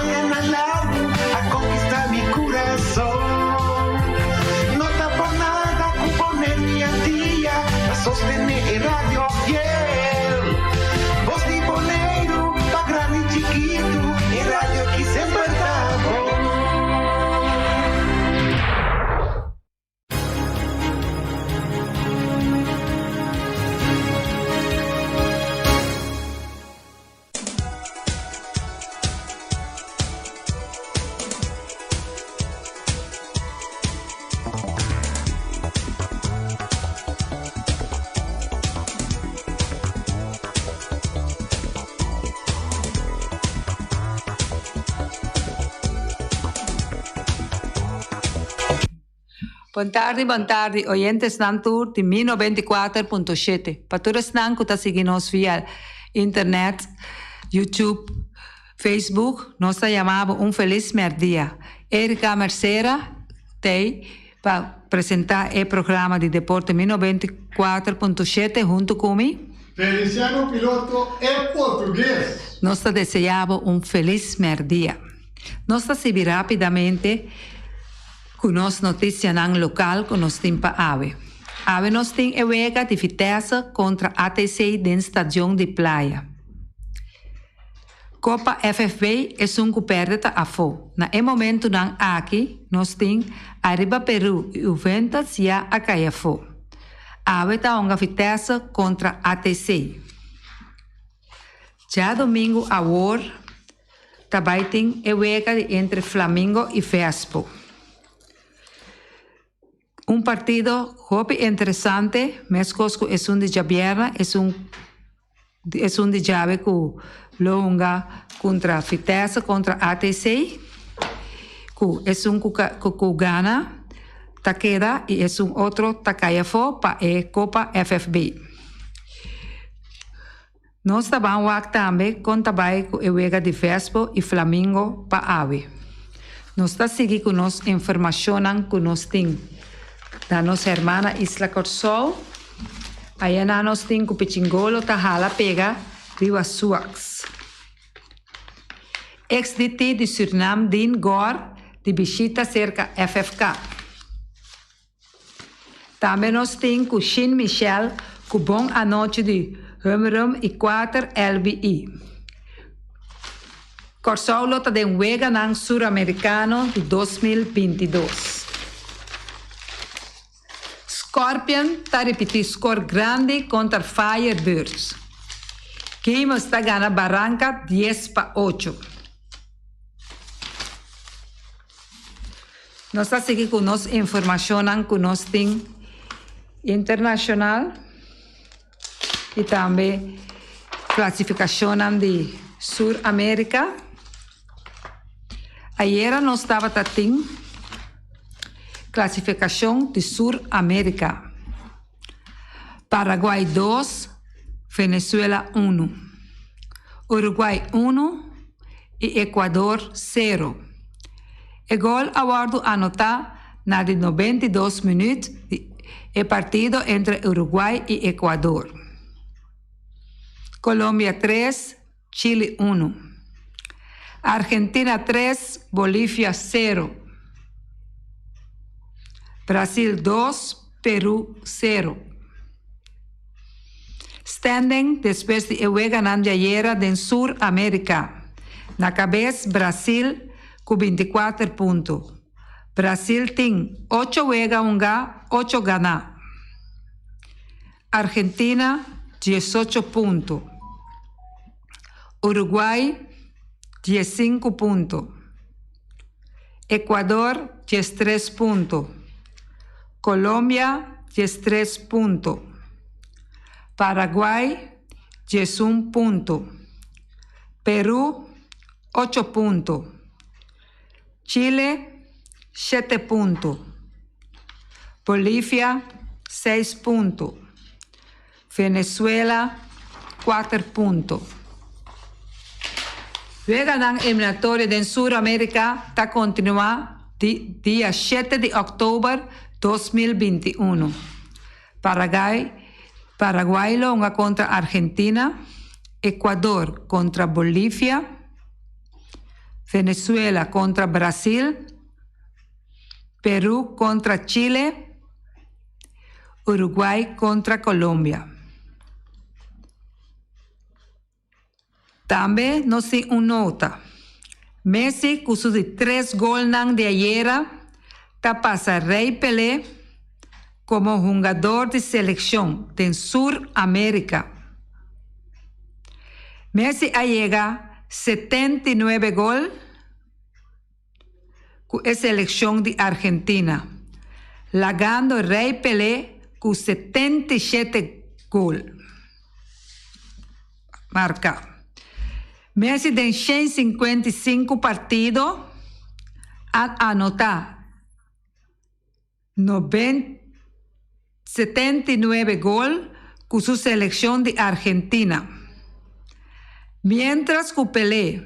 Añanan largu a konkistá mi kurason. No ta por nada ku poner mi Antia ta sostené e radio fiel. Bos di Boneiru pa grandi i chikitu, e radio ki semper ta bon. Bon tardi, bon tardi, oyentesnan tur di Mi 94.7. Pa tur esnan ku ta sigui nos via internet, YouTube, Facebook, nos ta yama bo un felis mèrdia. Erika Mercera t'ei pa presentá e programa di deporte Mi 94.7 huntu ku mi. Feliciano Piloto e Portugues. Nos ta deseá bo un felis mèrdia. Nos ta sibi rápidamente ku nos notisianan lokal ku nos tin pa awe. Awe nos tin e wega di Vitesse kontra ATC den Stadion di Playa. Kopa FFB esun ku pèrdè ta afó. Na e momentunan aki nos tin Ariba Peru i Juventus ya a kai afó. Awe ta hunga Vitesse kontra ATC. Djadomingu awor Ta bai tin e wega di entre Flamingo y Vespo. Un partido hopi interesante, mescos cu esun di djabierna, esun esun di djawe cu lo hunga contra Vitesse contra ATC, cu esun cu cu gana ta keda y esun otro ta cay afo pa e Copa FFB. Nos ta ban wak tambe kon ta bai ku e wega di Vespo i Flamingo pa awe. Nos ta sigui ku nos informashonnan ku nos tin na nos hermana isla Kòrsou. Ayanan nos tin ku Pichingolo ta hala pega riba Suaks. Ex DT di Surnam Dean Gore di bishita serka FFK. Tambe nos tin ku Shin Michel ku bon anochi di Humrum i kuater LBI. Kòrsou lo ta den Weganan Suramerikano di 2022. Scorpion ta ripití skor grandi kontra Firebirds. Gamers ta gana Baranka 10-8. Nos ta sigui ku nos informashonnan ku nos tin internashonal i tambe klasifikashonnan di Sur Amerika. Ayera nos tabata tin klasifikashon di Sur Amerika. Paraguay dos, Venezuela unu. Uruguay unu i Ecuador sero. E gol a wòrdu anotá na di 92 minüt di e partido entre Uruguay i Ecuador. Colombia tres, Chili unu. Argentina tres, Bolivia sero. Brasil dos, Peru sero. Standing despues di e weganan djayera den Sur Amerika. Na kabes Brasil ku 24 punto. Brasil tin ocho wega hunga, ocho gana. Argentina 18 punto. Uruguay 15 punto. Ecuador 13 punto. Colombia 13 punto. Paraguay 11 punto. Peru 8 punto. Chile 7 punto. Bolivia 6 punto. Venezuela 4 punto. Weganan eliminatorio den Sur Amerika ta kontinuá di dia shete di òktober 2021. Paraguay Paraguay lo hunga kontra Argentina, Ecuador kontra Bolivia. Venezuela kontra Brasil, Peru kontra Chile, Uruguay kontra Colombia. Tambe nos tin un nota. Messi ku su di tres golnan di ayera ta pasa Rey Pelé komo hungador di selekshon den Sur Amerika. Messi a yega 79 gol ku e selekshon di Argentina, lagando Rey Pelé ku 77 gol marka. Messi den 155 partido a anota 79 gol ku su selekshon di Argentina. Mientras ku Pelé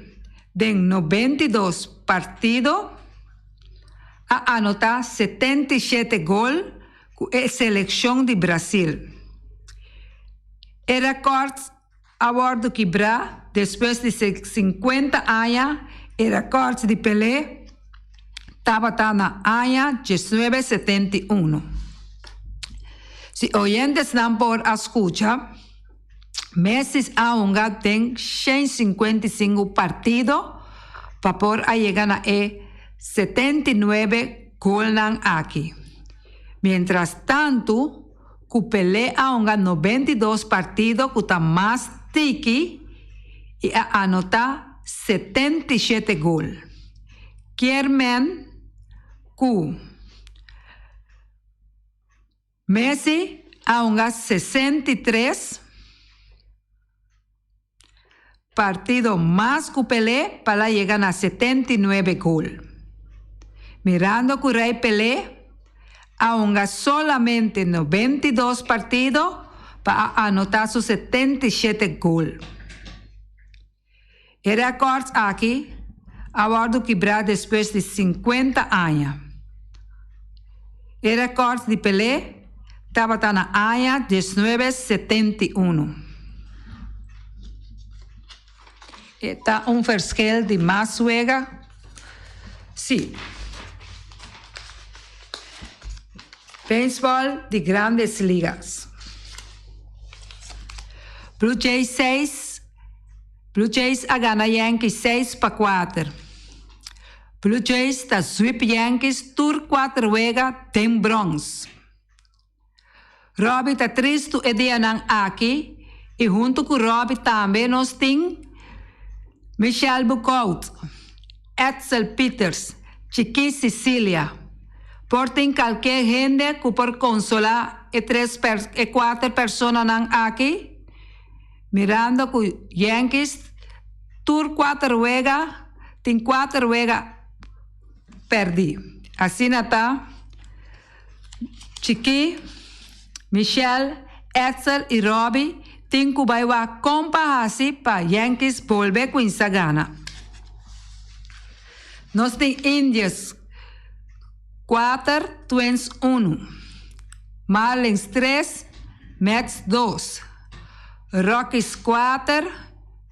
den 92 partido a anota 77 gol ku e selekshon di Brasil. E rekòrt a wòrdu kibrá despues di 50 aña. E rekòrt di Pelé tabata na aña 1971. Si oyentesnan por a skucha, Messi a hunga den 155 partido pa por a yega na e 79 golnan aki. Mientras tantu, ku Pelé a hunga 92 partido, ku ta mas tiki, i a anotá 77 gol. Kier men ku Messi a hunga 63 partido mas ku Pelé pa yega na 79 gol. Mirando ku Rey Pelé a hunga solamente 92 partido pa anotá su 77 gol. E rekòrt aki a wòrdu kibrá despues di 50 aña. E rekòrt di Pelé tabata na aña 1971. Ta un verschil di mas wega? Si. Beisbòl di Grandes Ligas. Blue Jays 6, Blue Jays a gana Yankees 6-4. Blue Jays ta sweep Yankees tur kuater wega den Bronx. Robbie ta tristu e dianan aki i huntu ku Robbie tambe nos tin Michelle Bukout, Edsel Peters, Chiki Cecilia. Por tin kalke hende ku por konsolá e tres e kuater personanan aki? Mirando ku Yankees tur kuater wega tin kuater wega pèrdí. Asina ta Chiki, Michelle, Edsel i Robbie tin ku bai wak kon pa hasi pa Yankees bolbe kuminsá gana. Nos tin Indians 4, Twins 1. Marlins 3, Mets 2. Rockies 4,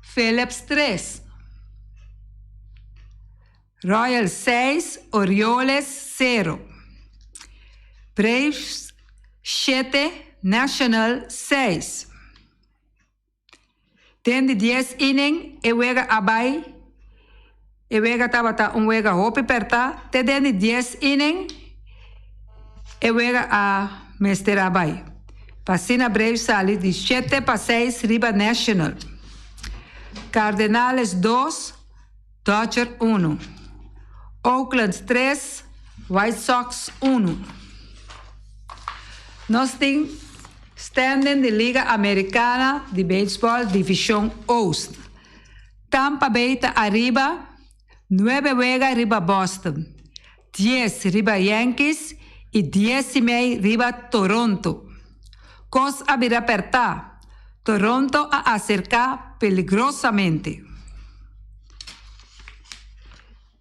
Phillips 3. Royals 6, Orioles 0. Braves 7, National 6. Den di 10 inning e wega a bai. E wega tabata un wega hopi pèrtá. Te den di 10 inning e wega a mester a bai. Pa asina Braves sali di 7-6 riba National. Cardenales 2, Dodger 1. Oakland 3, White Sox 1. Nos tin standing di Liga Amerikana di Beisbòl Divishon Oost. Tampa Bay ta ariba 9 wega riba Boston, 10 riba Yankees i 10,5 riba Toronto. Kos a bira pèrtá. Toronto a aserká peligrosamente.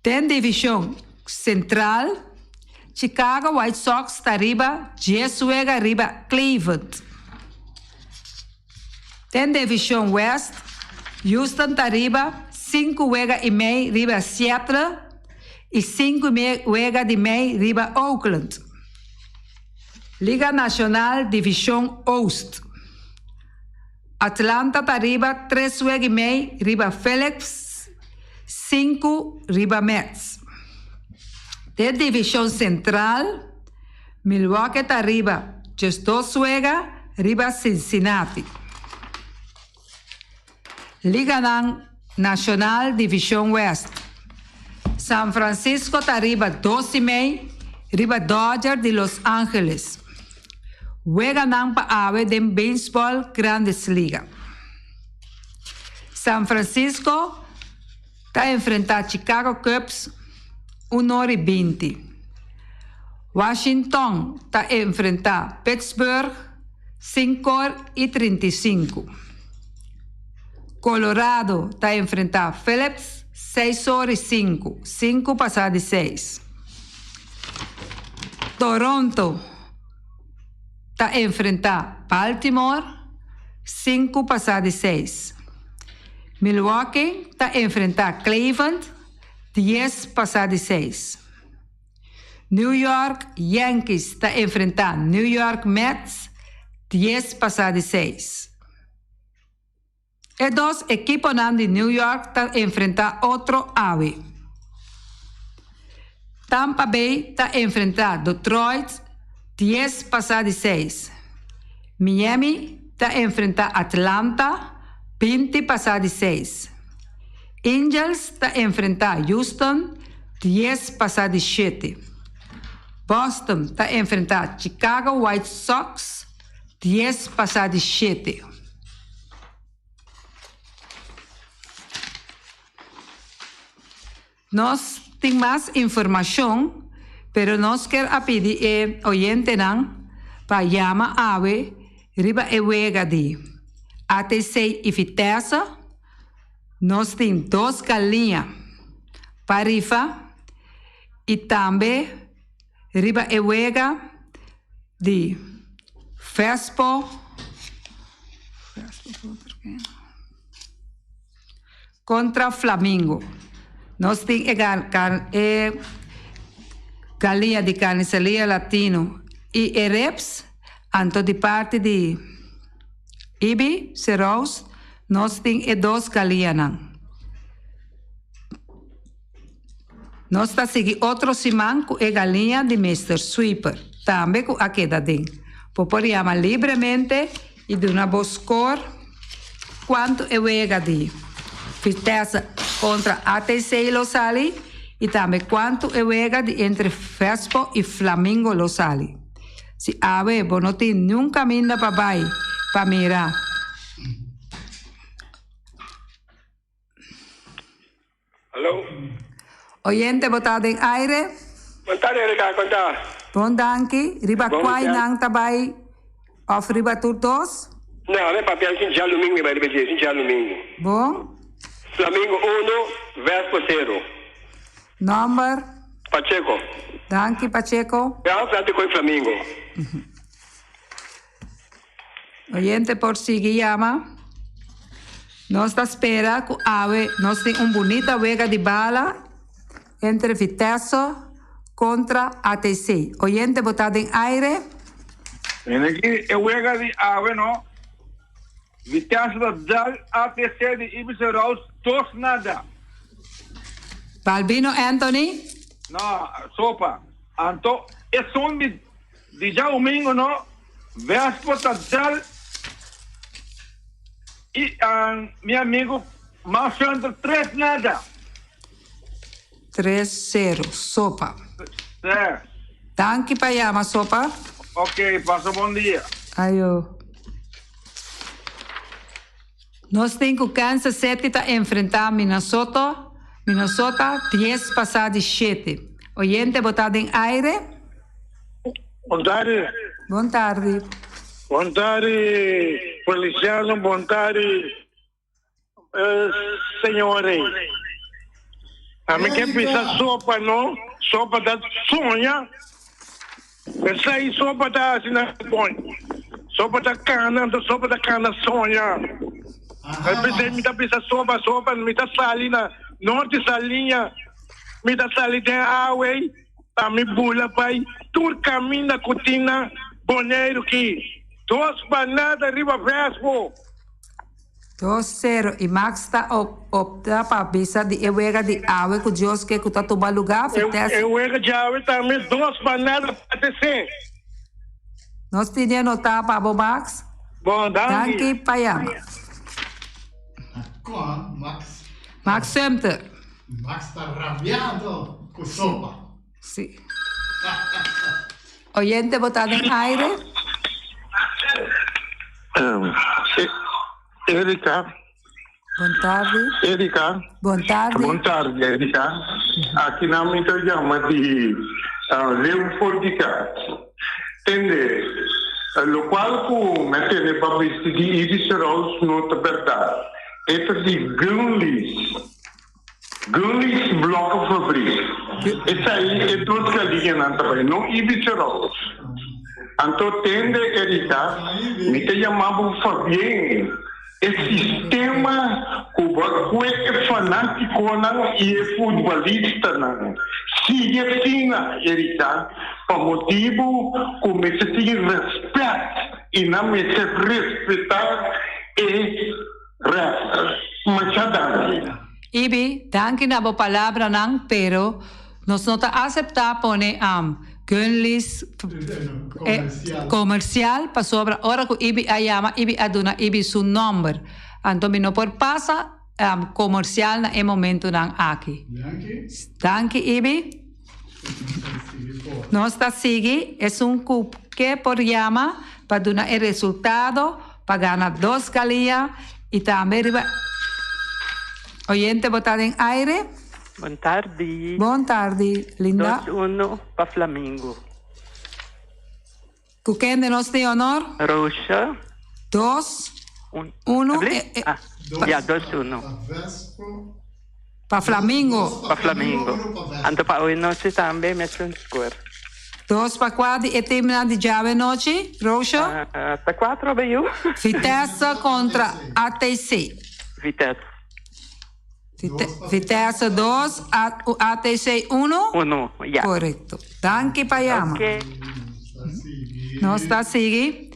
Den divishon Sentral, Chicago White Sox ta riba 10 wega riba Cleveland. Den divishon West, Houston ta riba sinku wega i mei riba Seattle i sinku wega di mei riba Oakland. Liga Nashonal Divishon Oost. Atlanta ta riba tres wega i mei riba Phillips, sinku riba Mets. Den Divishon Sentral, Milwaukee ta riba 12 wega riba Cincinnati. Liganan Nashonal Divishon West. San Francisco ta riba dos i mei riba Dodger di Los Angeles. Weganan pa awe den Beisbòl Grandes Liga. San Francisco ta enfrentá Chicago Cubs un ora i 20. Washington ta enfrentá Pittsburgh 5 or i 35. Colorado ta enfrentá Phillips 6 or i 5, 5 pasá di 6. Toronto ta enfrentá Baltimore 5 pasá di 6. Milwaukee ta enfrentá Cleveland 10 pasá di 6. New York Yankees ta enfrentá New York Mets 10 pasá di 6. E dos ekiponan di New York ta enfrentá otro awe. Tampa Bay ta enfrentá Detroit 10 pasá di 6. Miami ta enfrentá Atlanta 20 pasá di 6. Angels ta enfrentá Houston 10 pasá di 7. Boston ta enfrentá Chicago White Sox 10 pasá di 7. Nos tin mas informashon, pero nos kier a pidi e oyentenan pa yama awe riba e wega di ATC i Vitesse. Nos tin dos galiña pa rifa i tambe riba e wega di Vespo kontra Flamingo. Nos tin e e galiña di Carniceria Latino i e ribs, anto di parti di Ibi Serous nos tin e dos galiñanan. Nos ta sigui otro siman ku e galiña di Mister Sweeper, tambe ku a keda den. Bo por yama libremente i duna bo skor kuantu e wega di Vitesse kontra ATC lo sali i tambe kuantu e wega di entre Vespo i Flamingo lo sali. Si awe bo no tin niun kaminda pa bai pa mira. Hallo. Oyente bo ta den aire. Bon tarde Erika, kon ta? Bon danki. Riba Bon kuai weekend. nan ta bai of riba tur dos? No, mi papia sin djalumingu mi bai riba dje, sin djalumingu. Bon. Flamingo uno, Vespo sero. Nomber? Pacheco. Danki Pacheco. Gran frente koe Flamingo. Oyente por sigui yama. Nos ta spera cu awe nos tin un bunita wega di bala entre Vitesse contra ATC. Oyente bo ta den aire. Mira aki e wega di awe no. Vitesse ta dal ATC di Ibiza Rouse dos nada. Balbino Anthony. No, sopa. Anto esun di Di djadomingo no, Vespo ta dal i mi amigo Marchandra tres nada. Tres sero, sopa. Sè. Danki pa yama, sopa. Ok, pasa bon dia. Ayo. Nos tin ku Kansas City ta enfrentá Minnesota, Minnesota dies pasá di shete. Oyente bo ta den aire? Bon tardi. Bon tardi. Bon tardi Feliciano, bon tardi señor Rey. Ami ke bisa sopa no, sopa ta soña. Esei sopa ta hasi na pon. Sopa ta kana, anto sopa ta kana soña. P'esei mi ta bisa sopa sopa mi ta sali na norte Saliña mi ta sali den awey pa mi bula bai tur caminda cu tin na Boneiru ki dos banada riba Vespo. Dos sero y Max ta opta pa bisa di e wega di awe cu Dios ke cu ta tuma luga Vitesse. E wega di awe tambe dos banada pa TC. Nos tini anota pa bo Max. Bon, danki. Danki pa yama. Con Max. Max Sumter. Max ta rabiado cu sopa. Si. Oyente bo ta den aire. Erika. Bon tardi. Erika. Bon tardi. Bon tardi, Erika. Aki nan mi ta yama di Leeuw for di kas. Tende, lokual ku mi a tende pa bisti di Ibis Roos no ta bèrdat. E ta di Gunlis. Gunlis Blokkenfabriek. Esei e dos galiñanan ta bai, no Ibis Roos. Anto tende, Erika, mi ta yama bo Fabien. E sistema ku bo a kue e fanátikonan i e futbolistanan sigui asina, Erika, pa motibu ku mester tin rèspèt i nan mester respetá e rèf. Masha danki. Ibi, danki na bo palabranan, pero nos no ta aseptá pone Gunlis comercial pasobra ora cu Ibi a yama Ibi a duna Ibi su nomber anto mi no por pasa comercial na e momentonan aki. Danki Ibi. Nos ta sigui esun cu ke por yama pa duna e resultado pa gana dos galia y tambe riba oyente bo ta den aire. Bon tardi. Bon tardi, Linda. Dos uno pa Flamingo. Ku kende nos tin honor? Roosje. Dos, uno. Ah, ya, dos uno. Pa Flamingo. Pa Flamingo. Anto pa awe nochi tambe mesun score. Dos pa kua di e teamnan di djawe nochi, Roosje? Ta cuatro abe yu. Vitesse kontra ATC. Vitesse. Vitesse dos, ATC uno? Uno, ya. Korekto. Danki pa yama. Oke. Nos ta sigui.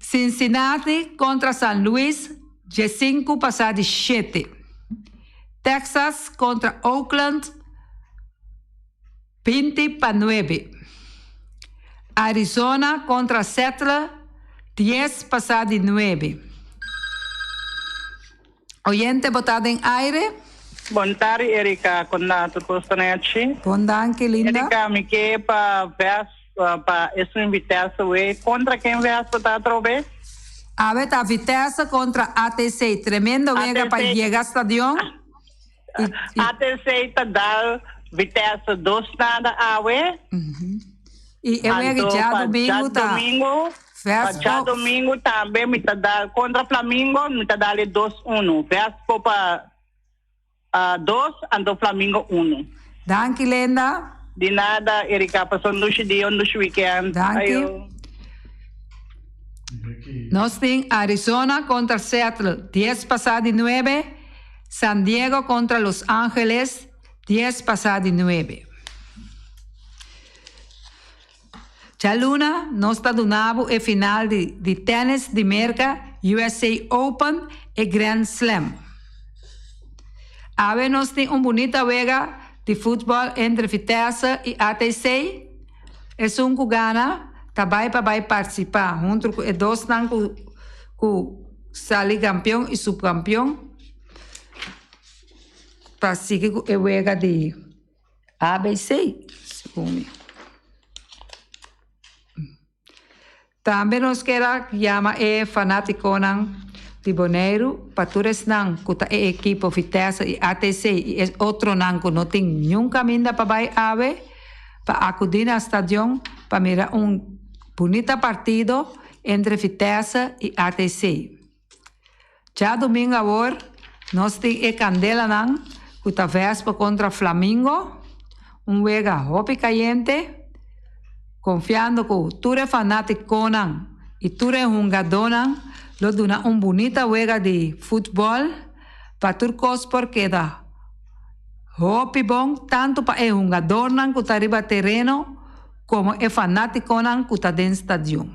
Cincinnati kontra San Luis, djesinku pasá di shete. Texas kontra Oakland, 20 pa nuebe. Arizona kontra Seattle, dies pasá di nuebe. Oyente bo ta den aire. Bon tardi Erika, con ta tur cos ta nechi? Bon danki Linda. Erika mi ke pa ves pa esun Vitesse we contra ken ves bo ta atrobe? Awe ta Vitesse contra ATC tremendo wega pa yega stadion. ATC ta dal Vitesse dos nada awe. Y e wega djadomingo ta Pa djadomingo tambe mi ta dal contra Flamingo mi ta dal e dos uno. Vespo pa dos anto Flamingo uno. Danki Linda. Di nada Erika, pasa un dushi dia un dushi weekend. Danki. Ayo. Nos tin Arizona contra Seattle dies pasa di nuebe, San Diego contra Los Angeles dies pasa di nuebe. Djaluna nos ta duna bo e final di di tennis di Merka usa Open e Grand Slam. Awe nos tin un bunita wega di futbòl entre Vitesse i ATC. Esun ku gana ta bai pa bai partisipá huntu ku e dosnan ku ku sali kampion i supkampion pa sigui ku e wega di. ABC, segun mi. Tambe nos kier a yama e fanátikonan di Boneiru pa tur esnan ku ta e ekipo Vitesse i ATC i e otronan ku no tin niun kaminda pa bai awe pa akudí na stadion pa mira un bunita partido entre Vitesse i ATC. Djadumingu awor nos tin e kandelanan ku ta Vespa kontra Flamingo, un wega hopi kayente, konfiando ku tur e fanatikonan i tur e hungadónan lo duna un bunita wega di futbòl pa tur kos por keda hopi bon tantu pa e hungadornan ku ta riba tereno komo e fanátikonan ku ta den stadion.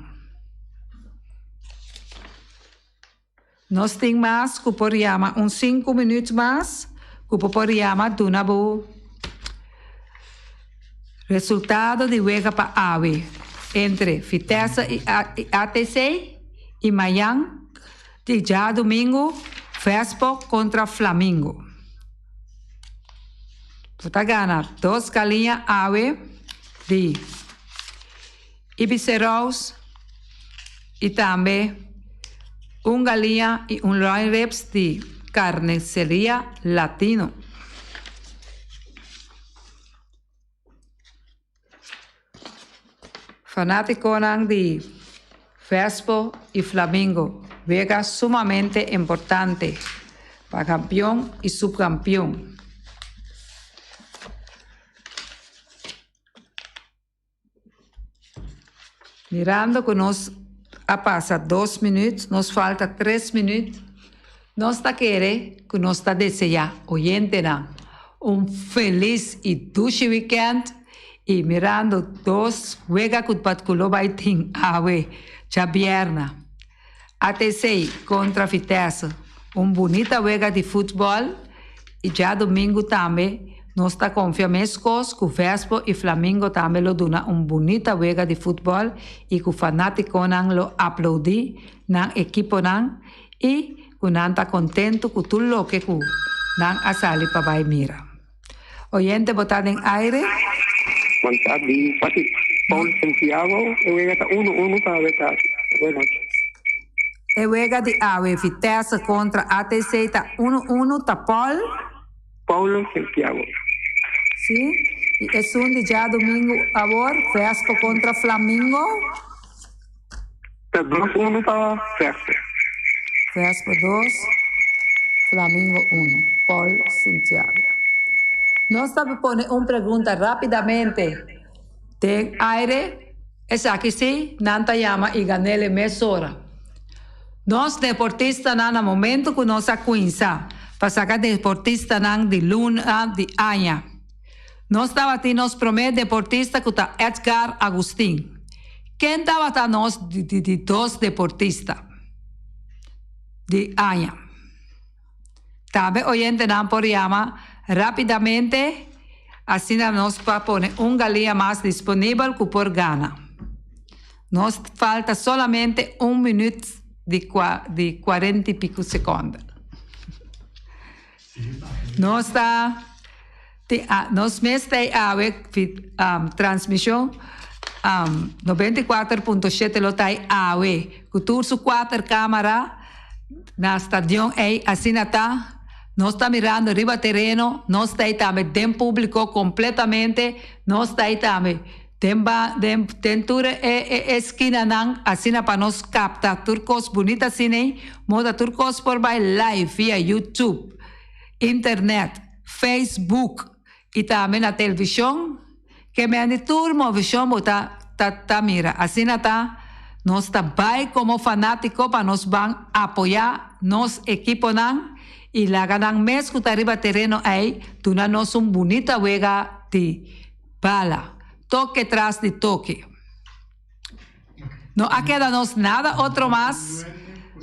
Nos tin mas ku por yama un sinku minüt mas ku bo por yama duna bo resultado di wega pa awe entre Vitesse i ATC i mayan di djadumingu Vespo kontra Flamingo. Bo ta gana dos galiña awe di Ibiserows i tambe un galiña i un loin ribs di Carniceria Latino. Fanátikonan di Vespo i Flamingo wega sumamente importante pa kampion i supkampion. Mirando ku nos a pasa dos minüt, nos falta tres minüt, nos ta kere ku nos ta deseá oyentenan un felis i dushi wikènt i mirando dos wega ku ku lo bai tin awe djabièrna. ATC kontra Vitesse, un bunita wega di futbòl i djadumingu tambe nos ta konfia meskos ku Vespo i Flamingo tambe lo duna un bunita wega di futbòl i ku fanátikonan lo aploudí nan ekiponan i ku nan ta kontentu ku tur loke ku nan a sali pa bai mira. Oyente bo ta den aire. Bon tardi, Pati Paul Santiago, e wega ta uno uno pa awe tardi. Buenas noches. E wega di awe Vitesse kontra ATC ta uno uno ta Paul. Paulo Santiago. Si, i esun di djadumingu awor Vespo kontra Flamingo. Ta dos uno pa Vespo. Vespo dos, Flamingo uno. Paul Santiago. Nos ta pone un pregunta rapidamente den aire. Esaki si, nan ta yama y ganele mesora. Nos deportistanan na momento cu nos a cuinsa pa saca deportistanan di luna di aña. Nos tabatin nos prome deportista cu ta Edgar Agustin. Ken tabata nos di dos deportista di aña? Tambe oyentenan por yama rapidamente asina nos pa pone un galia mas disponibel cu por gana. Nos falta solamente un minuut di di cuarenta y pico seconde. Nos ta Tin a nos mes ta e awe transmision 94.7 lo ta e awe ku tur su kuater kamara na stadion ei asina ta nos ta mirando riba tereno nos ta ei tambe den publico completamente nos ta ei tambe den ba den den tur e e eskinanan asina pa nos kapta tur kos bunita asina ei moda tur kos por bai live via YouTube internet. Facebook y tambe na televishon ke men di tur movishon bo ta ta ta mira asina ta nos ta bay como fanatico pa nos ban apoya nos ekiponan y laga nan mes cu ta riba tereno ey duna nos un bunita wega di bala toke tras di toke. No a keda nos nada otro mas,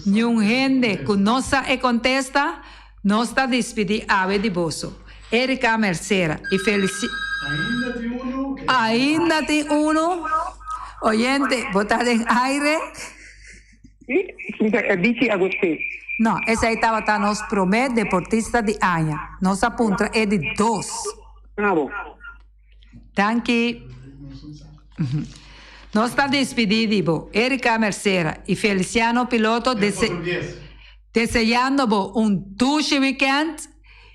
niun hende ku no sa e kontesta, nos ta dispidí awe di boso. Erika Mercera i Felici. Ainda tin unu? Ainda tin unu. Oyente, bo ta den aire? Si, ta Bichi Agustin. No, esei tabata nos promé deportista di aña. Nos a puntra e di dos. Bravo. Danki. Nos ta despidi di bo, Erika Mercera y Feliciano Piloto, deseando bo un dushi weekend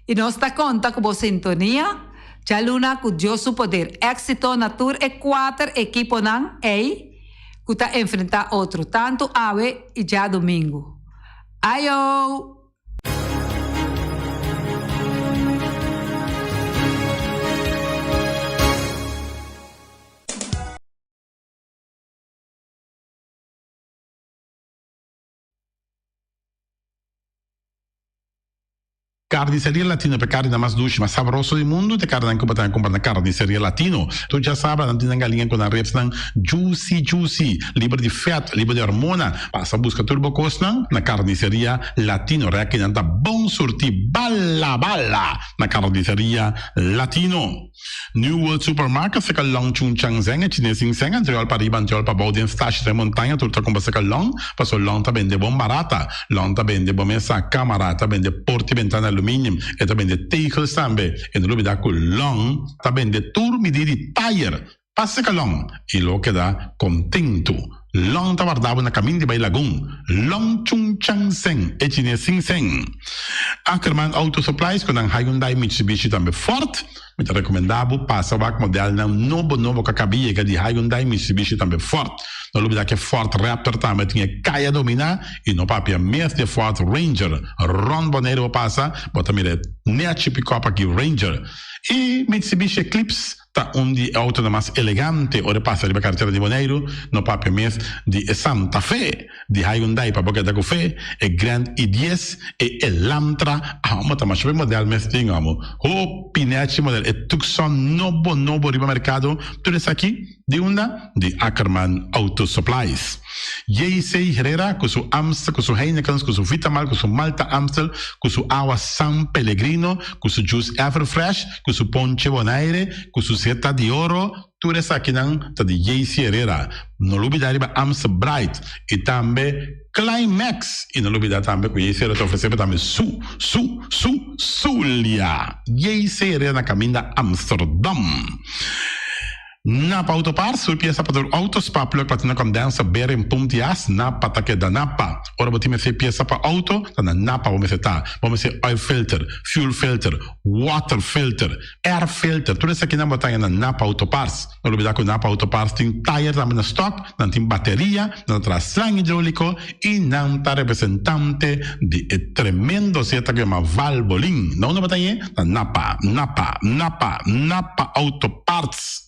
y nos ta conta cu bo sintonia djaluna cu Dios su poder. Exito na tur e cuater ekiponan ey cu ta enfrenta otro, tanto awe y djadomingo. Ayo! Carniceria Latino pa e carninan mas dushi, mas sabroso di mundu, ta e carninan cu bo ta cumpra na Carniceria Latino. Tur djasabra nan tin nan galinga cu nan ribsnan juicy juicy, liber di vet, liber di hormona. Pasa busca tur bo cosnan na Carniceria Latino. Rekinan ta bon surti bala bala na Carniceria Latino. New World Supermarket seka long Chung Chang Zeng e chines sin seng antriol pa riba antriol pa bou den stashi den montaña tur ta kumpra seka long paso long ta bende bon barata long ta bende bo mesa kamara ta bende porti bentana aluminium e ta bende tegels tambe e no lubida ku long ta bende tur midi di tayer pa seka long i lo keda kontentu Long ta warda bo na kamin di bai Lagun. Long Chung Chang Seng, e chines sin seng. Ackerman Auto Supplies ku nan Hyundai, Mitsubishi tambe Ford. Mi ta rekomendá bo pasa wak modelnan nobo nobo ku a kaba yega di Hyundai, Mitsubishi tambe Ford. No lubidá ku e Ford Raptor tambe tin e kaya dominá i no papia mes di e Ford Ranger. Rònt Boneiru bo pasa, bo ta mira e nèchi pikòp aki Ranger. I Mitsubishi Eclipse. Ta un di e autonan mas elegante ora e pasa riba karetera di Boneiru, no papia mes di e Santa Fe di Hyundai pa bo keda ku fe, e Grand i dies, e Elantra, amo ta masha hopi model mes tin amo, hopi nechi model, e Tucson nobo nobo riba merkado, tur esaki di unda? Di Ackerman Auto Supplies. JC Herrera ku su Amstel, ku su Heinekens, ku su Vitamal, ku su Malta Amstel, ku su awa San Pellegrino, ku su juice Everfresh, ku su ponche Bonaire, ku su seta di oro, tur esakinan ta di JC Herrera. No lubida riba Amstel Bright i tambe Climax. I no lubida tambe ku JC Herrera ta ofresé bo tambe su, su, su, Zulia. JC Herrera na kaminda Amsterdam. Napa Auto Parts, tur piesa pa tur auto, spa, plug, platina, condenser, bearing, pump di as, Napa ta keda Napa. Ora bo tin mester piesa pa auto, ta na Napa bo mester ta. Bo mester oil filter, fuel filter, water filter, air filter, tur esakinan bo ta haña na Napa Auto Parts. No lubida ku Napa Auto Parts tin tayer tambe na stock, nan tin bateria, nan ta traha slang hidrolico y nan ta representante di e tremendo zeta ku yama Valvoline. Na unda bo ta hañ'e? Na Napa, Napa, Napa, Napa Auto Parts.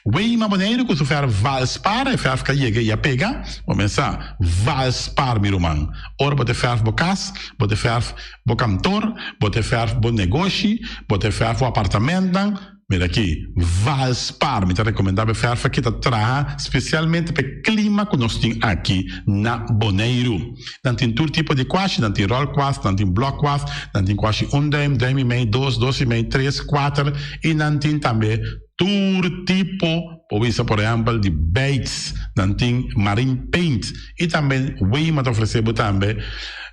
Weima Boneiru ku su fèrf Valspar, e fèrf ka yega i a pega. Bo mesa Valspar mi ruman. Ora bo ta fèrf bo kas, bo ta fèrf bo kantor, bo ta fèrf bo negoshi, bo ta fèrf bo apartamentnan, Mira aki, Valspar, mi ta rekomendá bo e fèrf aki ta traha spesialmente pa e klima ku nos tin aki na Boneiru. Nan tin tur tipo di kuashi, nan tin ròl kuas, nan tin blòk kuas, nan tin kuashi un dùim, dùim i mei, dos, dos i mei, tres, kuater i nan tin tambe tur tipo, por bisa por ehèmpel di beits, nan tin marine paint i tambe Weima ta ofresé bo tambe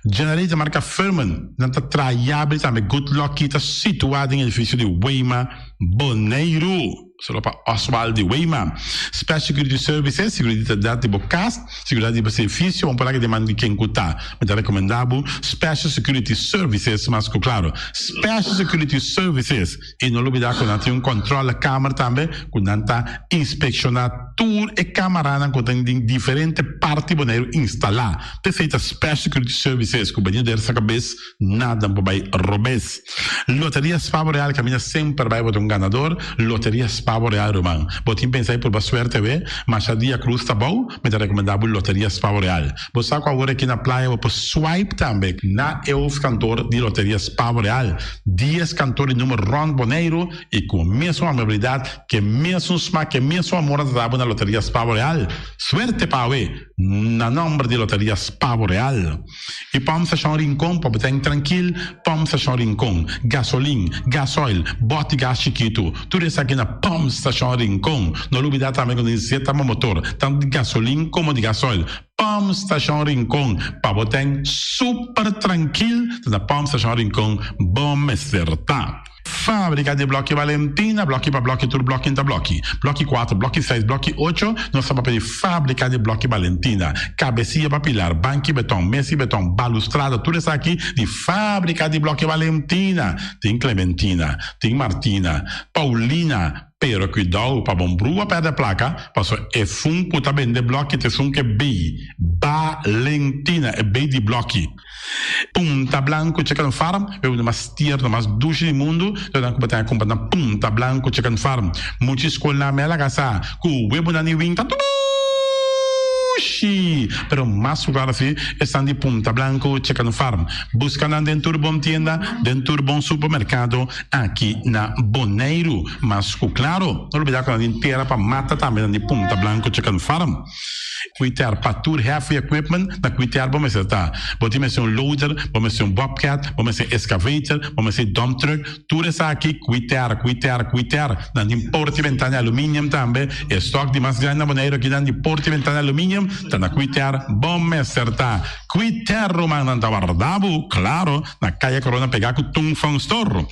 generator marka Firman, nan ta traha yabri tambe Good Lucky ta situá den edifisio di Weima Boneiru. Solo pa Oswald di Weima. Special Security Services, seguridat di bo kas, seguridat di bo servicio, bon por laga den man di ken ku ta. Mi ta rekomendá bo Special Security Services mas ku klaro. Special Security Services i no lubidá ku nan tin un kòntròle kamer tambe ku nan ta inspekshoná tur e kamaranan ku ta den diferente parti Boneiru instalá. P'esei ta Special Security Services ku benido der sa kabes nada por bai robes. Loteria Spa Boreal kaminda semper bai bo ta un ganador. Loteria Spa Boreal ruman. Bo tin pensa di purba suerte awe? Masha dia cruz ta bou, mi ta rekomendá bo Loteria Spa Boreal. Bo sa ku awor aki na playa bo por swipe tambe na e hoofdkantoor di Loteria Spa Boreal. Dies kantoor di numer rònt Boneiru i ku mesun amabilidat, ku e mesun smak, ku e mesun amor nan ta da bo na Loteria Spa Boreal. Suerte pa awe na nòmber di Loteria Spa Boreal. I Pump Station Rincon pa bo ten trankil, Pump Station Rincon, gasolin, gasoil, bòt di gas chikitu, tur esaki na Pump Station Rincon. No lubida tambe ku nos zeta bo motor, tantu di gasolin komo di gasoil. Pump Station Rincon, pa bo ten super trankil, ta na Pump Station Rincon bo mester ta. Fábrika di blòki Valentina, blòki pa blòki tur blòki ta blòki. Blòki kuater, blòki seis, blòki ocho, nos ta papia di fábrika di blòki Valentina. Kabesia pa pilar, banki beton, mesi beton, balustrada, tur esaki di fábrika di blòki Valentina. Tin Clementina, tin Martina, Paulina, pero kuidou pa bon brua pèrdè plaka, pasobra e fun ku ta bende blòki ta esun ku e bei Valentina, e bei di blòki. Punta Blanco Chicken Farm, e un mas tierno, mas dushi di mundu, lo nan ku bo ta kumpra na Punta Blanco Chicken Farm. Mucha skolnan mei a laga sa ku webunan di winta dushi. Dushi! Pero mas ku klaro si esnan di Punta Blanco Chicken Farm. Buska nan den tur bon tienda, den tur bon supermerkado aki na Boneiru. Mas ku klaro, no lubida ku nan tin tera pa mata tambe nan di Punta Blanco Chicken Farm. Kuiter pa tur heavy equipment na kuiter bo mester ta. Bo tin mester un loader, bo mester un bobcat, bo mester excavator, bo mester dump truck, Tur esaki kuiter, kuiter, kuiter. Nan tin porta i bentana di aluminium tambe. E stok di mas grandi na Boneiru aki nan di porta i bentana di aluminium ta na kuiter. Bo mester ta kuiter ruman nan ta warda bo, klaro, na Kaya Corona pegá ku Tung Fong Store.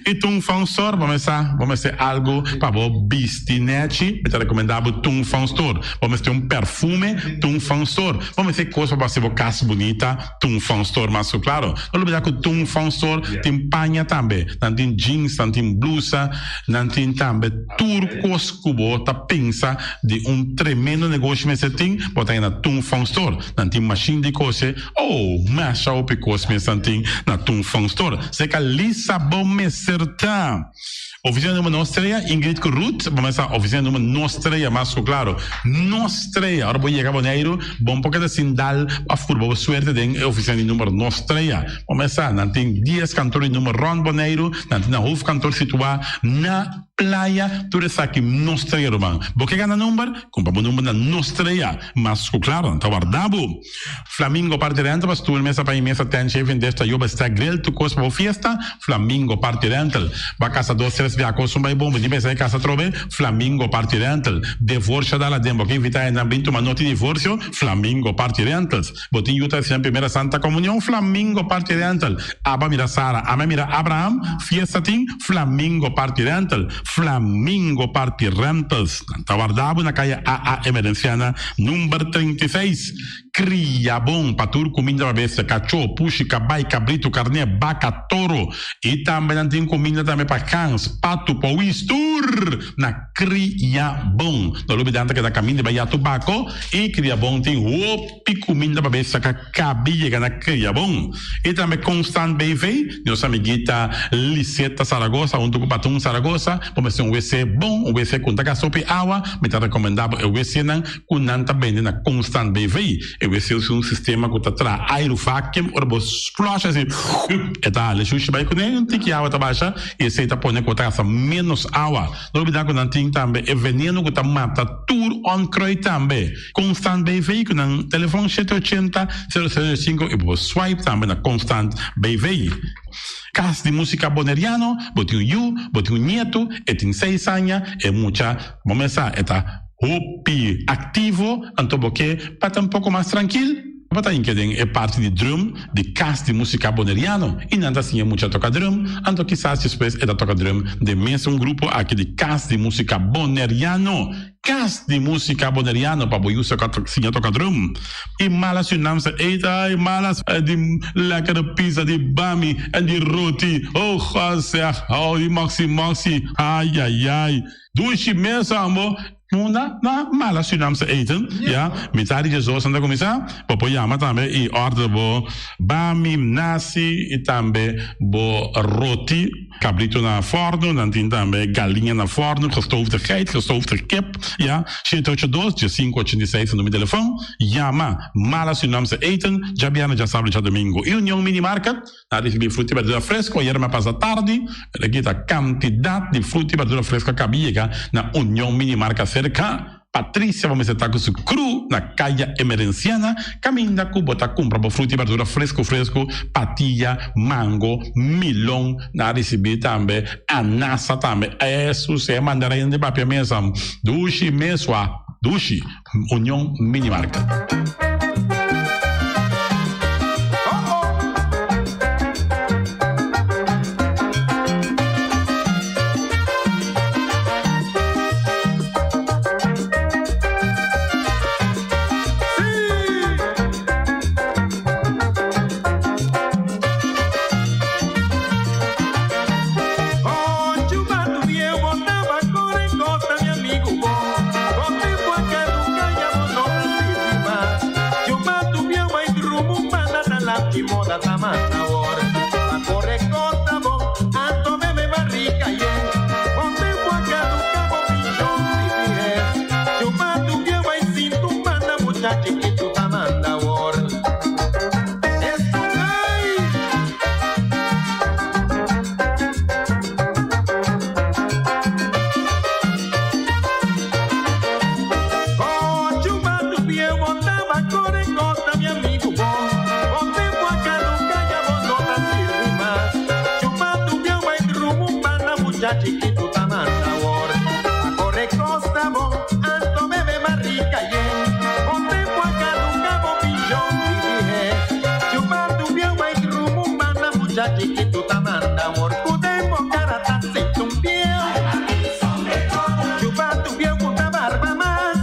I Tung Fong Store bo mester bo mester algu pa bo bisti nèchi, mi ta rekomendá bo Tung Fong Store. Bo mester un perfume, Tung Fong Store. Bo mester kos pa bo hasi bo kas bunita. Tung Fong Store mas ku klaro. No lubida ku Tung Fong Store tin paña tambe. Nan tin jeans, nan tin blusa, nan tin tambe tur kos ku bo ta pensa di un tremendo negoshi mester tin, bo ta na Tung Fong Store. Nan tin mashin di kose, oh, masha hopi kos mes nan tin na Tung Fong Store. Seka lisa bo mester ta. Oficina numero nos trea, Ingrid cu Ruth, bo mester sa oficina numero nos trea mas cu claro. Nos trea, ora bo yega Boneiru, bo no por keda sin dal of purba bo suerte den e oficina di numero nos trea. Bo mester sa, nan tin dies kantoor di numero rond Boneiru, nan tin nan hoofdkantoor situa na Playa, tur esaki nos trea ruman. Bo ke gana number? Cumpra bo number na nos trea. Mas cu claro, nan ta warda bo. Flamingo Party Rental pa stoel, mesa pa mesa, tent, shaving dish, tayoba, stack, grill, tur kos pa bo fiesta, Flamingo Party Rental. Ba kasa dos tres bia kos un bai bon, bo tin pensa e kasa atrobe, Flamingo Party Rental. Devorsio dal aden, bo ke invita hendenan bin tuma noti divorsio, Flamingo Party Rentals. Bo tin yu ta recibi nan primera Santa Comunion, Flamingo Party Rental. Aba mira Sara, ame mira Abraham, fiesta tin, Flamingo Party Rental. Flamingo Party Rentals. Nan ta warda bo na kaya AA Emerenciana number 36. Kria bon pa tur kuminda pa bestia, kachó, pushi, kabai, kabritu, karné, baka, toro. I tambe nan tin kuminda tambe pa gans, patu, powis, tur na Kria Bon. No lubida nan ta keda kaminda bai ya tubako i Kria Bon tin hopi kuminda pa bestia ka kabi yega na Kria Bon. I tambe Constant BV, nos amiguita Liseta Saragoza huntu ku Patun Saragoza, bo mester un wc bon, un wc ku no ta gasta hopi awa, mi ta rekomendá bo e wcnan ku nan ta bende na Constant BV. E wc usa un sistema ku ta traha airu vacuum, ora bo flush asi e ta hala e shushi bai kuné, un tiki awa ta basha i esei ta pone ku bo ta gasta ménos awa. No olbida ku nan tin tambe e veneno ku ta mata tur onkruid tambe. Constant BV ku nan telefon shete ochenta, sero sero sinku i bo por swipe tambe na Constant BV. Kas di Musika Boneriano, bo tin un yu, bo tin un nietu, e tin seis aña, e mucha bo mes sa e ta hopi aktivo, anto bo ke pa ta un poko mas trankil, bo ta hinke den e parti di drum di Kas di Musika Boneriano i nan ta siña mucha toka drum, anto kisas despues e ta toka drum den mesun grupo aki di Kas di Musika Boneriano. Kas di Musika Boneriano pa bo yusa siña toka drum. I mala Surinaamse eten, ai mala di lekkere pizza, di bami en di roti, oh God zeg, oh di moxi moxi, ai ai ai. Dushi mes ambo. Munda na mala Surinaamse eten, ya, mitad di diesdos nan ta kuminsá, bo por yama tambe i order bo bami, nasi i tambe bo roti, kabrito na fòrnu, nan tin tambe galiña na fòrnu, gestoofde geit, gestoofde kip, ya, shete ocho dos, diesinku ochenta i seis ta numero di telefòn, yama Mala Surinaamse Eten, djabièrnè, djasabra i djadumingu. I Union Mini Market. A ricibi fruta y berdura fresco ayer me pasa tardi, pero aki ta cantidad di fruta y berdura fresco a caba yega na Union Mini Marca cerca. Patricia bo mester ta cu su crew na Caya Emerenciana caminda cu bo ta cumpra bo fruta y berdura fresco fresco, patilla, mango, milon, na ricibi tambe anasa tambe, Jesus e mandarin di papia mesa dushi mesua dushi. Union Mini Market. Mucha chikitu ta manda awor. Pa kore kosta bo, anto bebe barika yen. Bo tempu a kaduka bo pishon di bihes. Chupa tu bieu bai drumu banda mucha chikitu ta manda awor. Ku den bo kara ta sinti un bieu. Chupa tu bieu ku ta barba mas.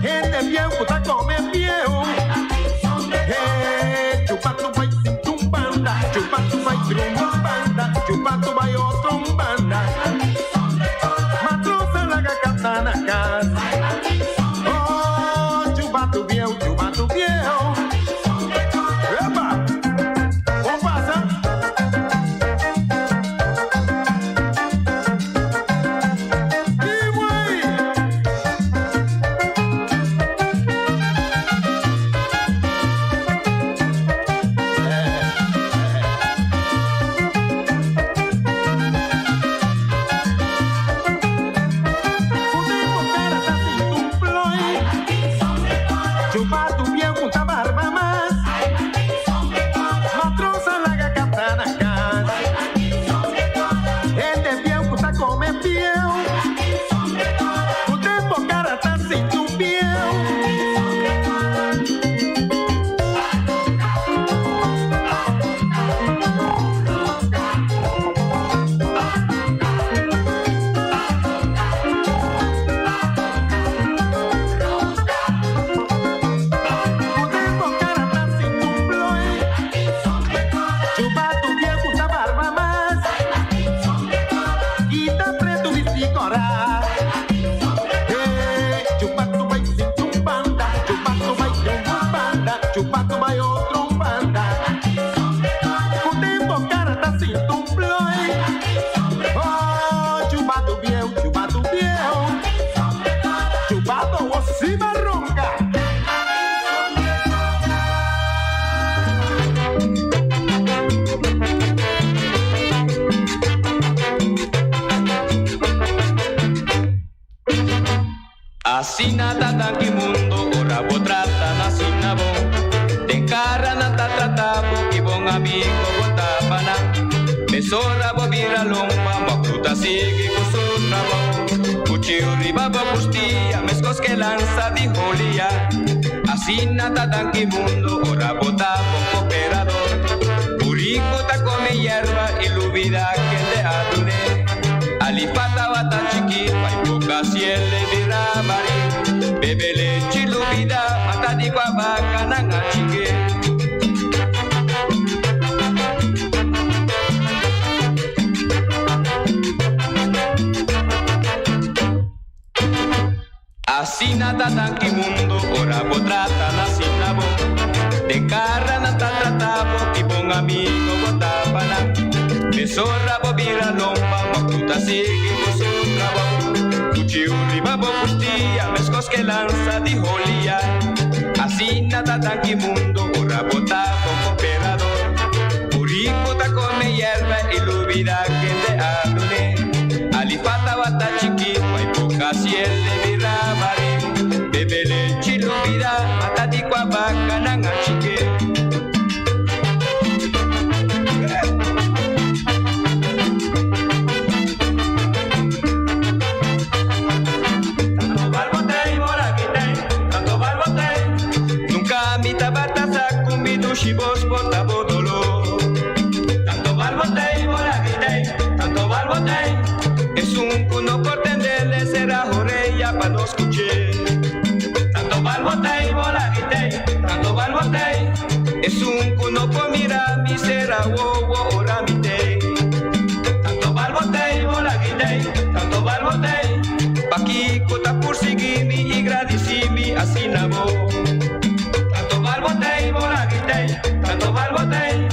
Hende bieu ku ta kome bieu. Hey, chupa tu bai sinti un banda. Chupa tu bai drumu banda. Chupa tu bai otro un banda. Matrosa laga kasa na kas. Oh, chupa tu bieu, chupa tu bieu. Epa! Kon pasa? Chupa tu bieu ku ta barba mas. Matrosa laga kasa na kas. Hende bieu ku ta kome bieu. Ku den bo kara ta sinti un bieu. Ku den bo kara ta sinti un ploi. Chupa tu bieu ku ta barba mas. Kita pretu bisti kòrá. Hey, chupa tu bai sinti un banda. Chupa tu bai den un banda. Chupa tu bai otro un banda. Ku den bo kara ta sinti un ploi. Oh, chupa tu bieu, chupa tu bieu. Chupa tu bo si bo ronka. Asina ta danki mundo ora bo trata nan asina bon. Den cara nan ta trata bo ki bon amigo bo ta pa nan. Mesora bo bira lomba makutu ta sigui cu su trabou. Cuchiu riba bo custia mescos ke lansa di holia. Asina ta danki mundo ora bo ta bon cooperador. Burico ta come yerba y lubida kende a dune. Alifa tabata chikí pa e boka siele bira barí. Bebe lechi lubida mata di kua baka nan a chik'é. Asina ta danki mundo ora bo trata nan asina bon. Den cara nan ta trata bo ki bon amigo bo ta pa nan. Mesora bo bira lomba maku ta sigui cu su trabou. Cuchiu riba bo custia mescos ke lansa di holia. Asina ta danki mundo ora bo ta bon cooperador. Burico ta come yerba y lubida kende a dune. Alifa tabata chikí pa e boka siele bira barí. Bebe lechi lubida mata di kua baka nan a chik'é. Tanto balbotei borakitei, tanto balbotei. Nunka mi tabata sa ku mi dushi bos por ta bo doló. Tanto balbotei borakitei, tanto balbotei. Esun ku no por tende le sera horeya pa no skuch'é. Tanto balbotei borakitei, tanto balbotei. Esun ku no por mira mi sera wowo ora mi tei. Tanto balbotei borakitei, tanto balbotei. Pakiko ta pursigui mi i gradisí mi asina bo? Tanto balbotei borakitei, tanto balbotei.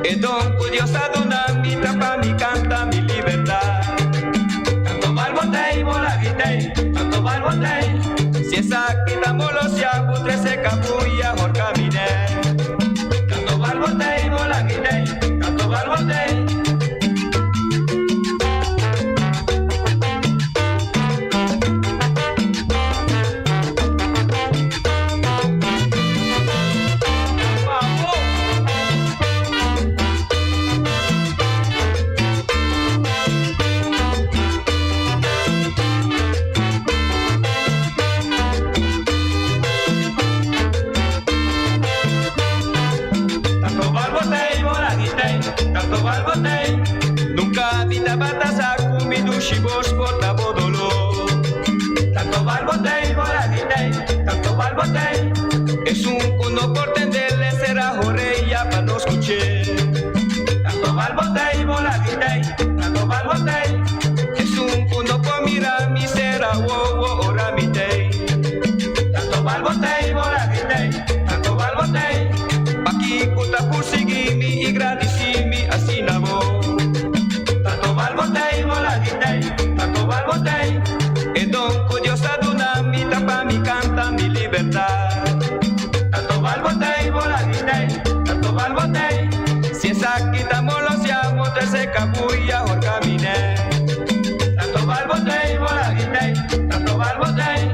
E don ku Dios a duna mi ta pa mi kanta mi libertat. Tanto balbotei borakitei, tanto balbotei. Si esaki ta molosia ku trese kabuya horka mi nek. Tanto balbotei borakitei, tanto. dushi bos por ta bo doló. Tanto bal bo t'ei, bo lag'i t'ei, tanto bal bo t'ei. Esun ku no por tendele será horeya pa no skuch'é. Tanto bal bo t'ei, bo lag'i t'ei, tanto bal bo t'ei. Esun ku no por mira mi será wowo ora mi t'ei. Tanto bal bo t'ei, bo lag'i t'ei, tanto bal bo t'ei. Pakiko ta pursigui mi i gradisí mi asina bo? Tanto bal bo t'ei, bo lag'i t'ei, tanto bal bo t'ei. E don ku Dios a duna mi ta pa mi kanta mi libertat. Tanto bal bo t'ei, bo lag'i t'ei, tanto bal bo t'ei. Si esaki ta molosia, bo trese kabuya horka mi nè. Tanto bal bo t'ei, bo lag'i t'ei, tanto bal bo t'ei.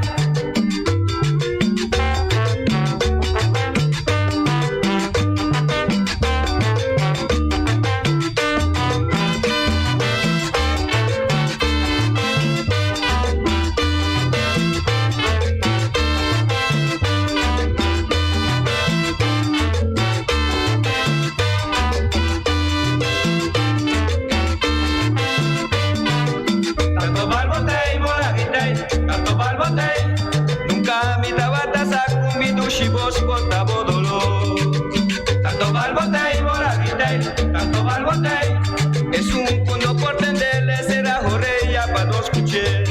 Tanto bal bo t'ei, bo lag'i t'ei, tanto bal bo t'ei. Nunka mi tabata sa ku mi dushi bos por ta bo doló. Tanto bal bo t'ei, bo lag'i t'ei, tanto bal bo t'ei. Esun ku no por tendele será horeya pa no skuch'é.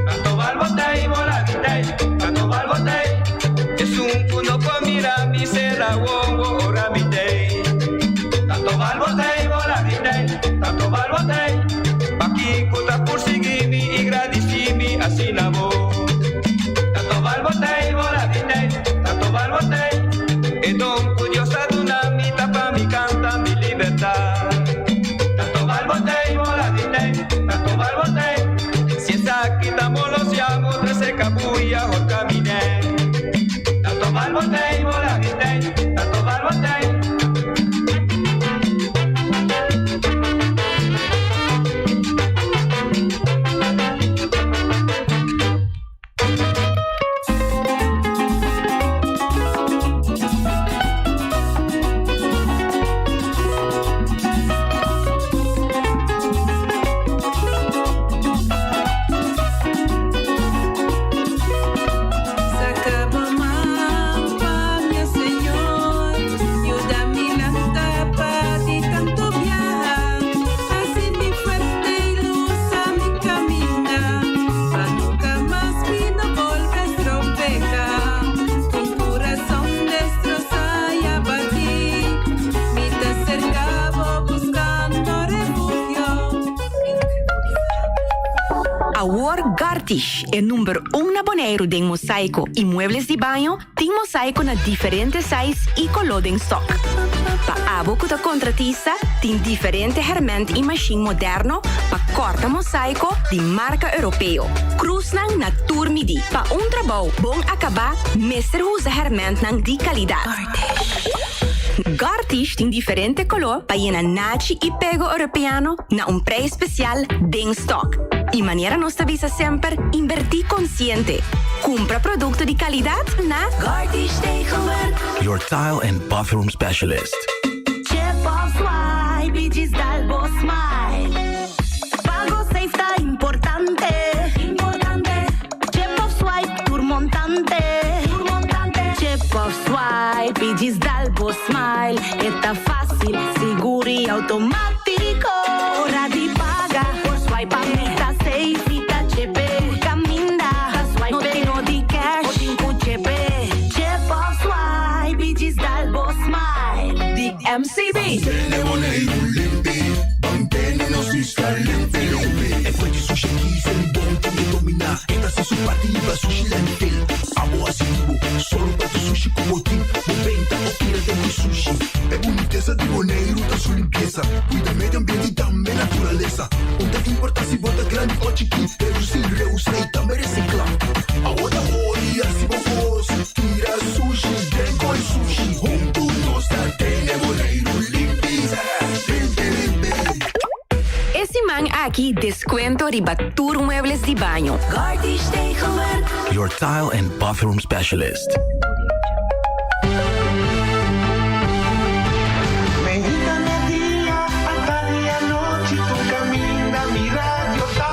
Tanto bal bo t'ei, bo lag'i t'ei, tanto bal bo t'ei. Esun ku no por mira mi será wowo ora mi t'ei. Tanto bal bo t'ei, bo lag'i t'ei, tanto bal bo t'ei. Pakiko ta pursigui mi i gradisí mi asina bo? Tanto bal bo t'ei, bo lag'i t'ei, tanto bal bo t'ei. E don ku Dios a duna mi ta pa mi kanta mi libertat. Tanto bal bo t'ei, bo lag'i t'ei, tanto bal bo t'ei. Si esaki ta molosia, bo trese kabuya horka mi nè. Tanto bal bo t'ei, bo lag'i t'ei, tanto bal bo t'ei. Saca bo man pa mi, Señor. Yuda mi lanta pa di tanto biaha. Haci mi fuerte y lusa mi caminda. Pa nunca mas mi no bolbe tropeca. Cu curazon destroza y abati. Mi ta cerca bo buscando refugio. Awor Gartish, e number un na Boneiru den mosaico y muebles di baño, tin mosaico na diferente size y coló den stock. Pa abo cu ta contratista, tin diferente herment y machine moderno pa corta mosaico di marca Europeo. Cruznan na tur midi. Pa un trabou bon acaba, mester usa hermentnan di calidad. Gartish tin diferente color pa yena nachi y pego Europeano na un prijs special den stock. Y manera nos ta bisa semper, inverti consciente. Cumpra producto di calidad na Gartish Tegelwerk. Your tile and bathroom specialist. Chip of swipe, djis dal bo smile. Pago safe ta importante. Importante. Chip of swipe, tur montante. Tur montante. Chip of swipe, djis dal bo smile. E ta facil, sigur y automatico. Ora di paga, por swipe pa mi ta safe y ta chepe. Caminda, ta swipe. No tin di cash, o tin cu chepe. Chip of swipe, djis dal bo smile. Di MCB. Limpi, mantene nos isla limpi, limpi. E fuente sushi kiezen, bon ku domina. E ta su partiba sushi landfill. Abo asitivo, solo pa tu sushi como team. Bo benta o tira den sushi. E bunitesa di Boneiru ta su limpiesa. Cuida medio ambiente y tambe naturalesa. No ta importa si bo ta grandi o chiki. Reduci, reusa y tambe recicla. Awor ta hori, haci bo cos. Tira sushi, den co'i sushi. Hunto nos ta tene Boneiru limpi. Limpi, limpi. E siman aki descuento riba tur muebles di baño. Gartish Tegelwerk. Your tile and bathroom specialist. Mainta, merdia, atardi, anochi, tur caminda, mi radio ta.